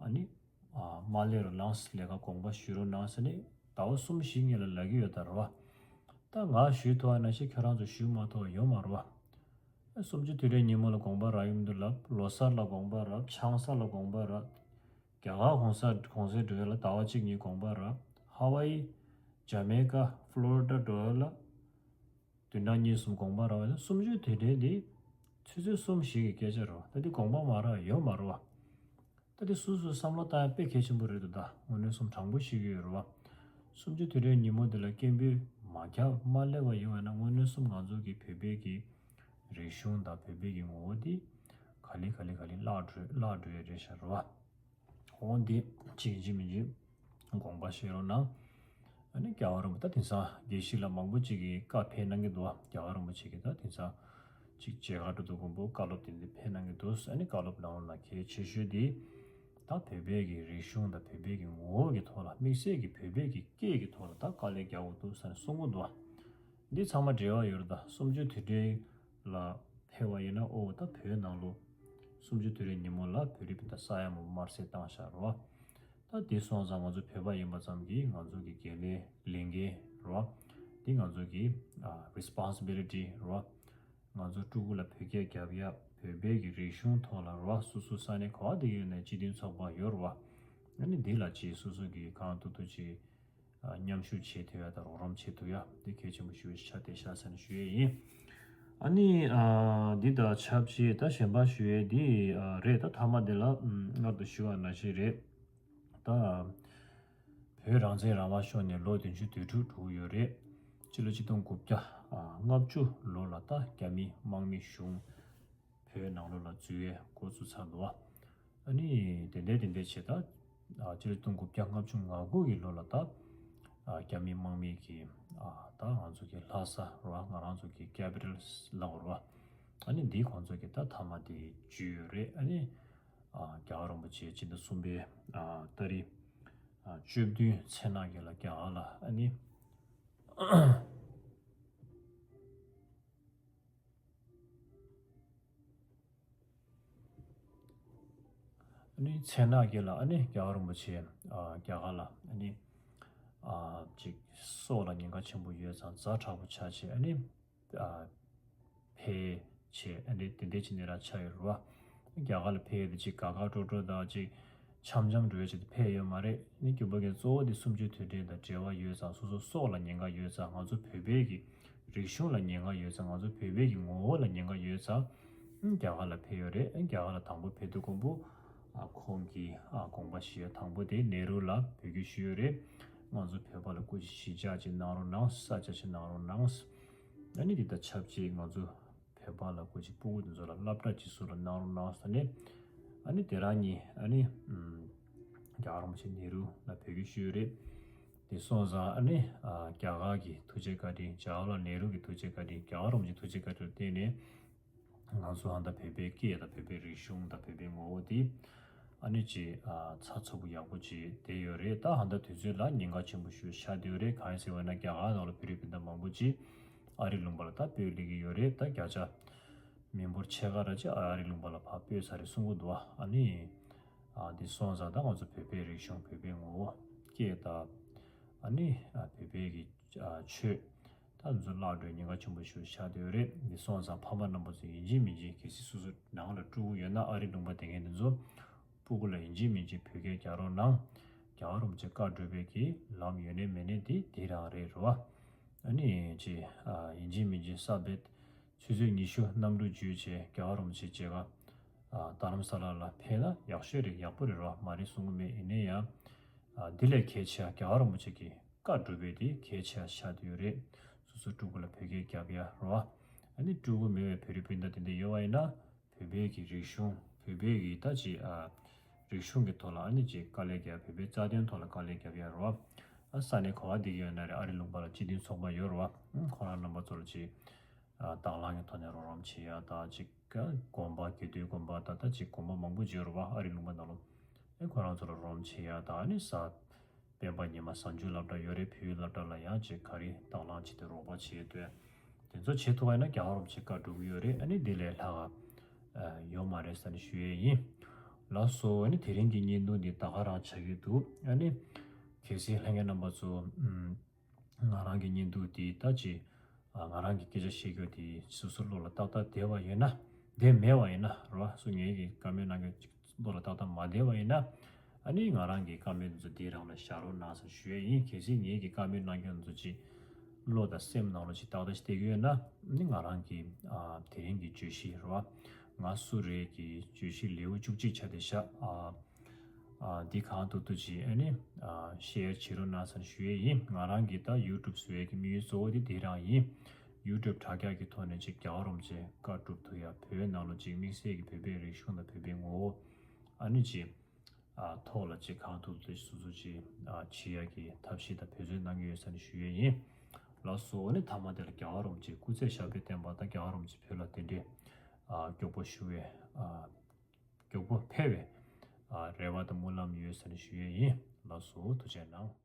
ཨ་ནི་མ་སླེབས་རོགས་གནང་། ལས་ཀ་དགོངས་པ་ཞུ་རོགས་གནང་ཟེར་ནས་ཟླ་བ་གསུམ་བཞི་སྔོན་ལ་ལབ་ཀྱི་ཡོད་ད་རེད་བ། ད་ང་ཞུས་ཐུབ་པ་ནང་བཞིན་ཁྱོད་རང་ཚོ་ཞུས་མ་ཐུབ་པ་ཡོད་མ་རེད་བ། གསུམ་བཅུའི་དུས་དྲན་ཉིན་མོ་ལ་དགོངས་པ་རག་གི་མི་འདུག་ལབ། ལོ་གསར་ལ་དགོངས་པ་རག། ཆང་ས་ལ་དགོངས་པ་རག། རྒྱ་གར་གོང་ས་གོང་ས་འགྲོ་ཡ་ལ་ཟླ་བ་གཅིག་གཉིས་དགོངས་པ་རག། ཧ་ཝ་ཡི་ཇ་མེ་ཀ་ཕློ་རི་ཌ་འགྲོ་ཡ་ལ་བདུན་ཕྲག་གཉིས་གསུམ་དགོངས་པ་རག་བ་ཡིན་ན་གསུམ་བཅུའི་དུས་དྲན་འདི་ཆུ་ཚོད་གསུམ་བཞི་གི་སྐད་ཆ་རེད་བ། ད་འདི་དགོངས་པ་མ་རག་ཡོད་མ་རེད་བ། ད་དེ་སོ་སོས་བསམ་བློ་བཏང་ཡ་དཔེ་གལ་ཆེན་པོ་རེད་འདུག་ད་དངོས་གནས་སེམས་དྲང་པོ་ཞིག་ཡོད་རེད་བ། གསུམ་བཅུའི་དུས་དྲན་ཉིན་མོ་འདི་ལ་སྐད་འབོད་མ་རྒྱབ་མ་སླེབས་པ་ཡིན་པ་ན་དངོས་གནས་སེམས་ང་ཚོ་གི་བོད་པའི་གི་རིག་གཞུང་དང་བོད་པའི་གི་ངོ་བོ་འདི་ག་ལེ་ག་ལེ་ག་ལེ་བརླག་འགྲོ་བརླག་འགྲོ་ཡ་རེད་ཤག་རེད་བ། འོ་འདི་གཅིག་ཡིན་གཅིག་མིན་གཅིག་དགོངས་པ་བཞེས་རོགས་གནང་། ཨ་ནི་རྒྱལ་བ་རིན་པོ་ད་དེང་སང་དགེ་བཤེས་ལགས་མང་པོ་ཅིག་གིས་བཀའ་ཕེབས་གནང་གི་འདུག་བ། རྒྱལ་བ་རིན་པོ་ཆེ་གིས་ད་དེང་སང་ཅིག་མཇལ་ཁ་འགྲོ་དུས་མགོན་པོ་བཀའ་སློབ་དེ་འདྲ་ཕེབས་གནང་གི་འདུག་ཨ་ནི་བཀའ་སློབ་ནང་ལ་གལ་ཆེ་ཤོས་དེ་ད་བོད་པའི་གི་རིག་གཞུང་དང་བོད་པའི་གི་ངོ་བོ་གི་ཐོག་ལ་དམིགས་བསལ་གྱི་བོད་པའི་གི་སྐད་ཀྱི་ཐོག་ལ་ད་དཀའ་ལས་རྒྱག་དགོས་འདུག་ཟེར་ནས་གསུང་གི་འདུག་བ། འདི་ཚང་མ་འབྲེལ་བ་ཡོད་རེད། ད་གསུམ་བཅུའི་དུས་དྲན་ལ་ཕེབས་པ་ཡིན་ན་ཨོ་ད་བོད་ནང་ལོ་གསུམ་བཅུའི་དུས་དྲན་ཉིན་མོ་ལ་བོད་རིགས་སྤུན་ཟླ་ས་ཡ་མང་པོ་དམར་གསོད་བཏང་བཞག་རེད་བ། ད་དེ་སོང་ཙང་ང་ཚོ་བོད་པ་ཡིན་པ་ཙམ་གྱིས་ང་ཚོ་གི་དགེ་ལས་ལས་འགན་རེད་བ། དེ་ང་ཚོ་གི་ཨ་རི་སི་པོན་སི་བི་ལི་ཊི་རེད་བ། ང་ཚོ་ཕྲུ་གུ་ལ་བོད་སྐད་རྒྱབ་ཡ་བོད་པའི་གི་རིག་གཞུང་ཐོག་ལ་རེད་བ། སོ་སོ་ས་གནས་ག་བ་དེ་ཡོད་ནའི་སྤྱི་མཐུན་ཚོགས་པ་ཡོད་རེད་བ། ཨ་ནི་འདི་ལ་ཅིག་སོ་སོ་གི་གང་ཐུབ་ཐུབ་ཅིག་ཨ་མཉམ་ཞུགས་བྱེད་ཐུབ་ཡ་དང་རོགས་རམ་བྱེད་ཐུབ་ཡ་འདི་གལ་ཆེན་པོ་ཞེ་པོ་ཆགས་བསྡད་ཤག་ཟེར་ནས་ཞུ་ཡས་ཡིན། ཨ་ནི་ཨ་འདི་དང་ཆབས་ཅིག་ད་གཞན་པ་ཞུ་ཡས་འདི་ཨ་རེད། ད་མཐའ་མ་འདི་ལ་ཨམ་སྔར་དུ་ཞུ་བ་ནང་བཞིན་རེད། ད་བོད་རང་བཙན་རང་དབང་ཤོར་ནས་ལོ་བདུན་ཅུ་དོན་དྲུག་འགྲོ་གི་ཡོད་རེད། སྤྱི་ལོ་ཆིག་སྟོང་དགུ་བརྒྱ་ཨ་ལྔ་བཅུ་ལོ་ལ་ད་རྒྱ་མི་དམག་མི་གཞུང་བོད་ནང་ལོགས་ལ་འཛུལ་བའི་འགོ་བཙུགས་ཚར་འདུག་བ། ཨ་ནི་དེ་འདྲའི་དེ་འདྲའི་བྱས་ད་ཨ་སྤྱི་ལོ་ཆིག་སྟོང་དགུ་བརྒྱ་ལྔ་བཅུ་ང་དགུ་གི་ལོ་ལ་ད་ཨ་རྒྱ་མི་དམག་མི་གིས་ཨ་ད་ང་ཚོ་གི་ལྷ་ས་ར་ང་རང་ཚོ་གི་ཀེ་པི་ཊལ་ལབ་དགོས་རེད་བ། ཨ་ནི་འདི་ཁོང་ཚོ་གི་ད་མཐའ་མ་དེ་འཇུས་ཡོད་རེད། ཨ་ནི་ཨ་རྒྱལ་བ་རིན་པོ་ཆེ་སྤྱི་ཟླ་གསུམ་པའི་ཨ་ཏ་རིག་ཨ་བཅུ་བདུན་ཚེས་ནང་གི་ལ་རྒྱ་གར་ལ་ཨ་ནི་ ནི་མཚན་ནག་གི་ལ་ཨ་ནི་རྒྱལ་བ་རིན་པོ་ཆེ་ཨ་རྒྱ་གར་ལ་ཨ་ནི་ཨ་ཅིག་སྲོག་ལ་ཉེན་ཁ་ཆེན་པོ་ཡོད་ཙང་ཛ་དྲག་པོ་ཆགས་བྱས་ཨ་ནི་ཨ་ཕེབས་བྱས་ཨ་ནི་དེ་འདྲ་ཅིག་ནས་ར་ཆགས་ཡོད་རེད་བ། རྒྱ་གར་ལ་ཕེབས་ཡོད་དེ་ཅིག་དགའ་དགའ་སྤྲོ་སྤྲོ་དང་ཅིག་འཆམ་འཆམ་འགྲོ་ཡ་ཅིག་ཕེབས་ཡོད་མ་རེད། ནི་རྒྱུ་པ་གི་གཙོ་བོ་དེ་གསུམ་བཅུའི་དུས་དྲན་དང་འབྲེལ་བ་ཡོད་ཙང་སོ་སོ་སྲོག་ལ་ཉེན་ཁ་ཡོད་ཙང་ང་ཚོ་བོད་པའི་གི་རིག་གཞུང་ལ་ཉེན་ཁ་ཡོད་ཙང་ང་ཚོ་བོད་པའི་གི་ངོ་བོ་ལ་ཉེན་ཁ་ཡོད་ཙང་རྒྱ་གར་ལ་ཕེབས་ཡོད་རེད། རྒྱ་གར་ལ་དང་པོ་ཕེབས་དུས་ཀོང་པོ་ཨ་ཁོང་གི་ཨ་དགོངས་པ་ཞུས་ཡ་དང་པོ་དེ་ནེ་རུ་ལ་བོད་སྐད་ཞུས་ཡོད་རེད། ང་ཚོ་བོད་པ་ལ་སྐུ་མཁྱེན་གཞིས་ཆགས་ཅིག་གནང་རོགས་གནང་། ས་ཆ་ཅིག་གནང་རོགས་གནང་། ཨ་ནི་འདི་དང་ཆབས་ཅིག་ང་ཚོ་བོད་པ་ལ་སྐུ་མཁྱེན་སྤུ་གུ་དེ་ཚོ་ལ་སློབ་གྲྭ་ཅིག་བཟོ་རོགས་གནང་རོགས་གནང་ཟེར་ནས་ཨ་ནི་དེ་རང་ཉིད་ཨ་ནི་ཨམ་རྒྱལ་བ་རིན་པོ་ཆེ་ནེ་རུ་ལ་བོད་སྐད་ཞུས་ཡོད་རེད། དེ་སོང་ཙང་ཨ་ནི་ཨ་རྒྱ་གར་གྱི་ཐུགས་རྗེ་བཀའ་དྲིན། ཇ་ཝ་ཧར་ལཱལ་ནེ་རུ་གི་ཐུགས་རྗེ་བཀའ་དྲིན། རྒྱལ་བ་རིན་པོ་ཆེའི་ཐུགས་རྗེ་བཀའ་དྲིན་ལ་བརྟེན་ནས་ང་ཚོ་ཨ་ད་བོད་པའི་སྐད་དང་བོད་པའི་རིག་གཞུང་དང་བོད་པའི་ངོ་བོ་དེ་ཨ་ནི་ཅིག་ཨ་ཚགས་ཚུད་པོ་ཡག་པོ་ཅིག་བསྡད་ཡོད་རེད། ད་ཨ་ད་དུས་ཚོད་ལ་ཉེན་ཁ་ཆེན་པོ་ཞིག་ཆགས་བསྡད་ཡོད་རེད། གང་ཡིན་ཟེར་བ་ན་རྒྱ་གར་ནང་ལ་བོད་རིགས་སྤུན་ཟླ་མང་པོ་ཅིག་ཨ་རི་ལུང་པ་ལ་ད་སྤོས་སླེབས་ཀྱི་ཡོད་རེད། ད་བརྒྱ་ཆ་མི་འབོར་ཕྱེད་ཀ་ར་ཅིག་ཨ་རི་ལུང་པ་ལ་ཕར་སྤོས་ཚར་རེད་གསུང་གི་འདུག་ཨ་ནི་ཨ་འདི་སོང་ཙང་ད་ང་ཚོ་བོད་པའི་རིག་གཞུང་བོད་པའི་ངོ་བོ་སྐད་དང་ཨ་ནི་ཨ་བོད་པའི་གི་ཨ་ཆོས་ད་ང་ཚོ་བརླག་འགྲོའི་ཉེན་ཁ་ཆེན་པོ་ཞིག་ཆགས་བསྡད་ཡོད་རེད། འདི་སོང་ཙང་ཕ་མ་རྣམ་པ་ཚོ་ཡིན་གཅིག་མིན་གཅིག་གལ་སྲིད་སོ་སོ་ནང་ལ་ཕྲུ་གུ་ཡོད་ན་ཨ་རི་ལུང་པ་དེ་མཁན་དེ་ཚོ་སྤུ་གུ་ལ་ཡིན་གཅིག་མིན་གཅིག་བོད་སྐད་རྒྱག་རོགས་གནང་། རྒྱལ་བ་རིན་པོ་ཆེ་བཀའ་སྒྲུབ་པའི་གི་ལམ་ཡོད་ནའི་མེད་ནའི་དེ་དེ་རང་རེད་རེད་བ། ཨ་ནི་ཅི་ཨ་ཡིན་གཅིག་མིན་གཅིག་ས་བེད་ཆུ་ཚོད་ཉི་ཤུ་གནམ་གྲུ་བརྒྱུད་བྱས་རྒྱལ་བ་རིན་པོ་ཆེ་མཇལ་ཁ་ཨ་རྡ་རམ་ས་ལ་ལ་ཕེབས་ན་ཡག་ཤོས་རེད། ཡག་པོ་རེད་རེད་བ། མ་རེད་གསུང་གི་མེད། ཡིན་ནའི་ཡང་ཨ་འདི་ལས་གལ་ཆེ་ཡ་རྒྱལ་བ་རིན་པོ་ཆེ་གི་བཀའ་སྒྲུབ་པའི་དེ་གལ་ཆེ་ཡ་ཆགས་བསྡད་ཡོད་རེད། སོ་སོ་ཕྲུ་གུ་ལ་བོད་སྐད་རྒྱབ་ཡ་རེད་བ། ཨ་ནི་ཕྲུ་གུ་མེད་པའི་བོད་རིགས་སྤུན་ཟླ་དེ་འདྲ་ཡོད་པ་ཡིན་ན། བོད་པའི་གི་རིག་གཞུང་བོད་པའི་གི་ད་ཅི་ཨ་རིག་གཞུང་གི་ཐོག་ལ་ཨ་ནི་ཅི་དཀའ་ལས་རྒྱབ། བོད་པའི་རྩ་དོན་ཐོག་ལ་དཀའ་ལས་རྒྱབ་ཡ་རོ། ཨ་ས་གནས་ག་བ་བསྡད་ཀྱི་ཡོད་ན་རེད། ཨ་རི་ལུང་པ་ལ་སྤྱི་མཐུན་ཚོགས་པ་ཡོད་རོ། ཨ་ཁོ་རང་རྣམ་པ་ཚོ་ལ་ཅི་ཨ་དང་བླངས་ཀྱི་ཐོག་ནས་རོགས་རམ་བྱེད་ཡ་ད་ཅི་ཨ་དགོན་པ་དགེ་འདུན་དགོན་པ་ད་ད་ཅི་དགོན་པ་མང་པོ་ཅིག་ཡོད་རོ། ཨ་རི་ལུང་པ་ནང་ལ་ཨ་ཁོ་རང་ཚོ་ལ་རོགས་རམ་བྱེད་ཡ་ད་ཨ་ནི་ས། སྤེན་པ་ཉི་མ་གཟའ་མཇུག་སློབ་གྲྭ་ཡོད་རེད། བོད་ཡིག་སློབ་གྲྭ་ལ་ཡང་ཅིག་ག་རེ་དང་བླངས་བྱས་ཏེ་རོགས་པ་བྱེད་འདོད། དེ་ཚོ་བྱེད་ཐུབ་པ་ཡིན་ན་རྒྱལ་བ་རིན་པོ་ཆེ་བཀའ་སྒྲུབ་ཀྱི་ཡོད་རེད། ཨ་ནི་འདི་ལས་ལྷག་ག་ཡོད་མ་རེད་ཟེར་ནས་ཞུ་ཡས་ཡིན། ལགས་སོ། ཨ་ནི་དེ་རིང་གི་བརྙན་ཐུང་འདི་ད་ག་རང་ཆགས་ཀྱི་འདུག་ཨ་ནི་གལ་སྲིད་ལྷན་རྒྱས་རྣམ་པ་ཚོ་ང་རང་གི་བརྙན་ཐུང་འདི་ད་ཅི་ང་རང་གི་སྐད་ཆ་བཤད་རྒྱུ་དེ་སོ་སོ་བློ་ལ་ཏག་ཏག་བསྡད་པ་ཡོད་ན་བསྡད་མེད་པ་ཡིན་ན་རོ། སུ་ངེད་ཀྱི་བཀའ་མོལ་གནང་རྒྱུ་བློ་ལ་ཏག་ཏག་མ་བསྡད་པ་ཡིན་ན། ཨ་ནི་ང་རང་གི་བཀའ་མོལ་འདི་ཚོ་འདི་རང་ལ་བཞག་རོགས་གནང་ཟེར་ཞུ་ཡས་ཡིན། གལ་སྲིད་ངེད་ཀྱི་བཀའ་མོལ་གནང་རྒྱུ་འདི་ཚོ་ཅིག་བློ་དང་སེམས་ནང་ལ་ཅིག་ཏག་ཏག་ཞིག་བསྡད་ཀྱི་ཡོད་ན་ཨ་ནི་ང་རང་གི་ཨ་དེ་རིང་གི་བརྗོད་གཞི་རོ། ང་སུ་རེད་ཀྱི་བརྗོད་གཞི་ལེའུ་བཅུ་གཅིག་ཆ་དེ་བཞག་ཨ་ཨ་འདི་གང་ཐུབ་ཐུབ་ཅིག་ཨ་ནི་ཨ་ཤེར་བྱེད་རོགས་གནང་ཟེར་ཞུ་ཡས་ཡིན། ང་རང་གི་ད་ཡུ་ཊུབ་བཟོ་ཡས་ཀྱི་དམིགས་ཡུལ་གཙོ་བོ་དེ་དེ་རང་ཡིན། ཡུ་ཊུབ་དྲ་རྒྱ་གི་ཐོག་ནས་ཅིག་རྒྱལ་བ་རིན་པོ་ཆེ་བཀའ་སྒྲུབ་ཐུབ་ཡ། བོད་ནང་ལ་ཅིག་དམིགས་བསལ་གྱི་བོད་པའི་རིག་གཞུང་དང་བོད་པའི་ངོ་བོ་ཨ་ནི་ཅིག་ཨ་ཐོག་ལ་ཅིག་གང་ཐུབ་ཐུབ་སོ་སོ་ཅིག་ཨ་བྱེད་ཡ་གི་ཐབས་ཤེས་དང་འབད་བརྩོན་གནང་གི་ཡོད་ཟེར་ནས་ཞུ་ཡས་ཡིན། ལགས་སོ། ཨ་ནི་མཐའ་མ་དེ་ལ་རྒྱལ་བ་རིན་པོ་ཆེ་སྐུ་ཚེ་ཞབས་པད་བརྟན་པ་དང་རྒྱལ་བ་རིན་པོ་ཆེ་བོད་ལ་དེ་འདྲའི་ཨ་མགྱོགས་པོ་བཞུགས་པའི་ཨ་མགྱོགས་པོ་ཕེབས་པའི་ཨ་རེ་བ་དང་སྨོན་ལམ་ཡོད་ཟེར་ནས་ཞུ་ཡས་ཡིན། ལགས་སོ། ཐུགས་རྗེ་གནང་།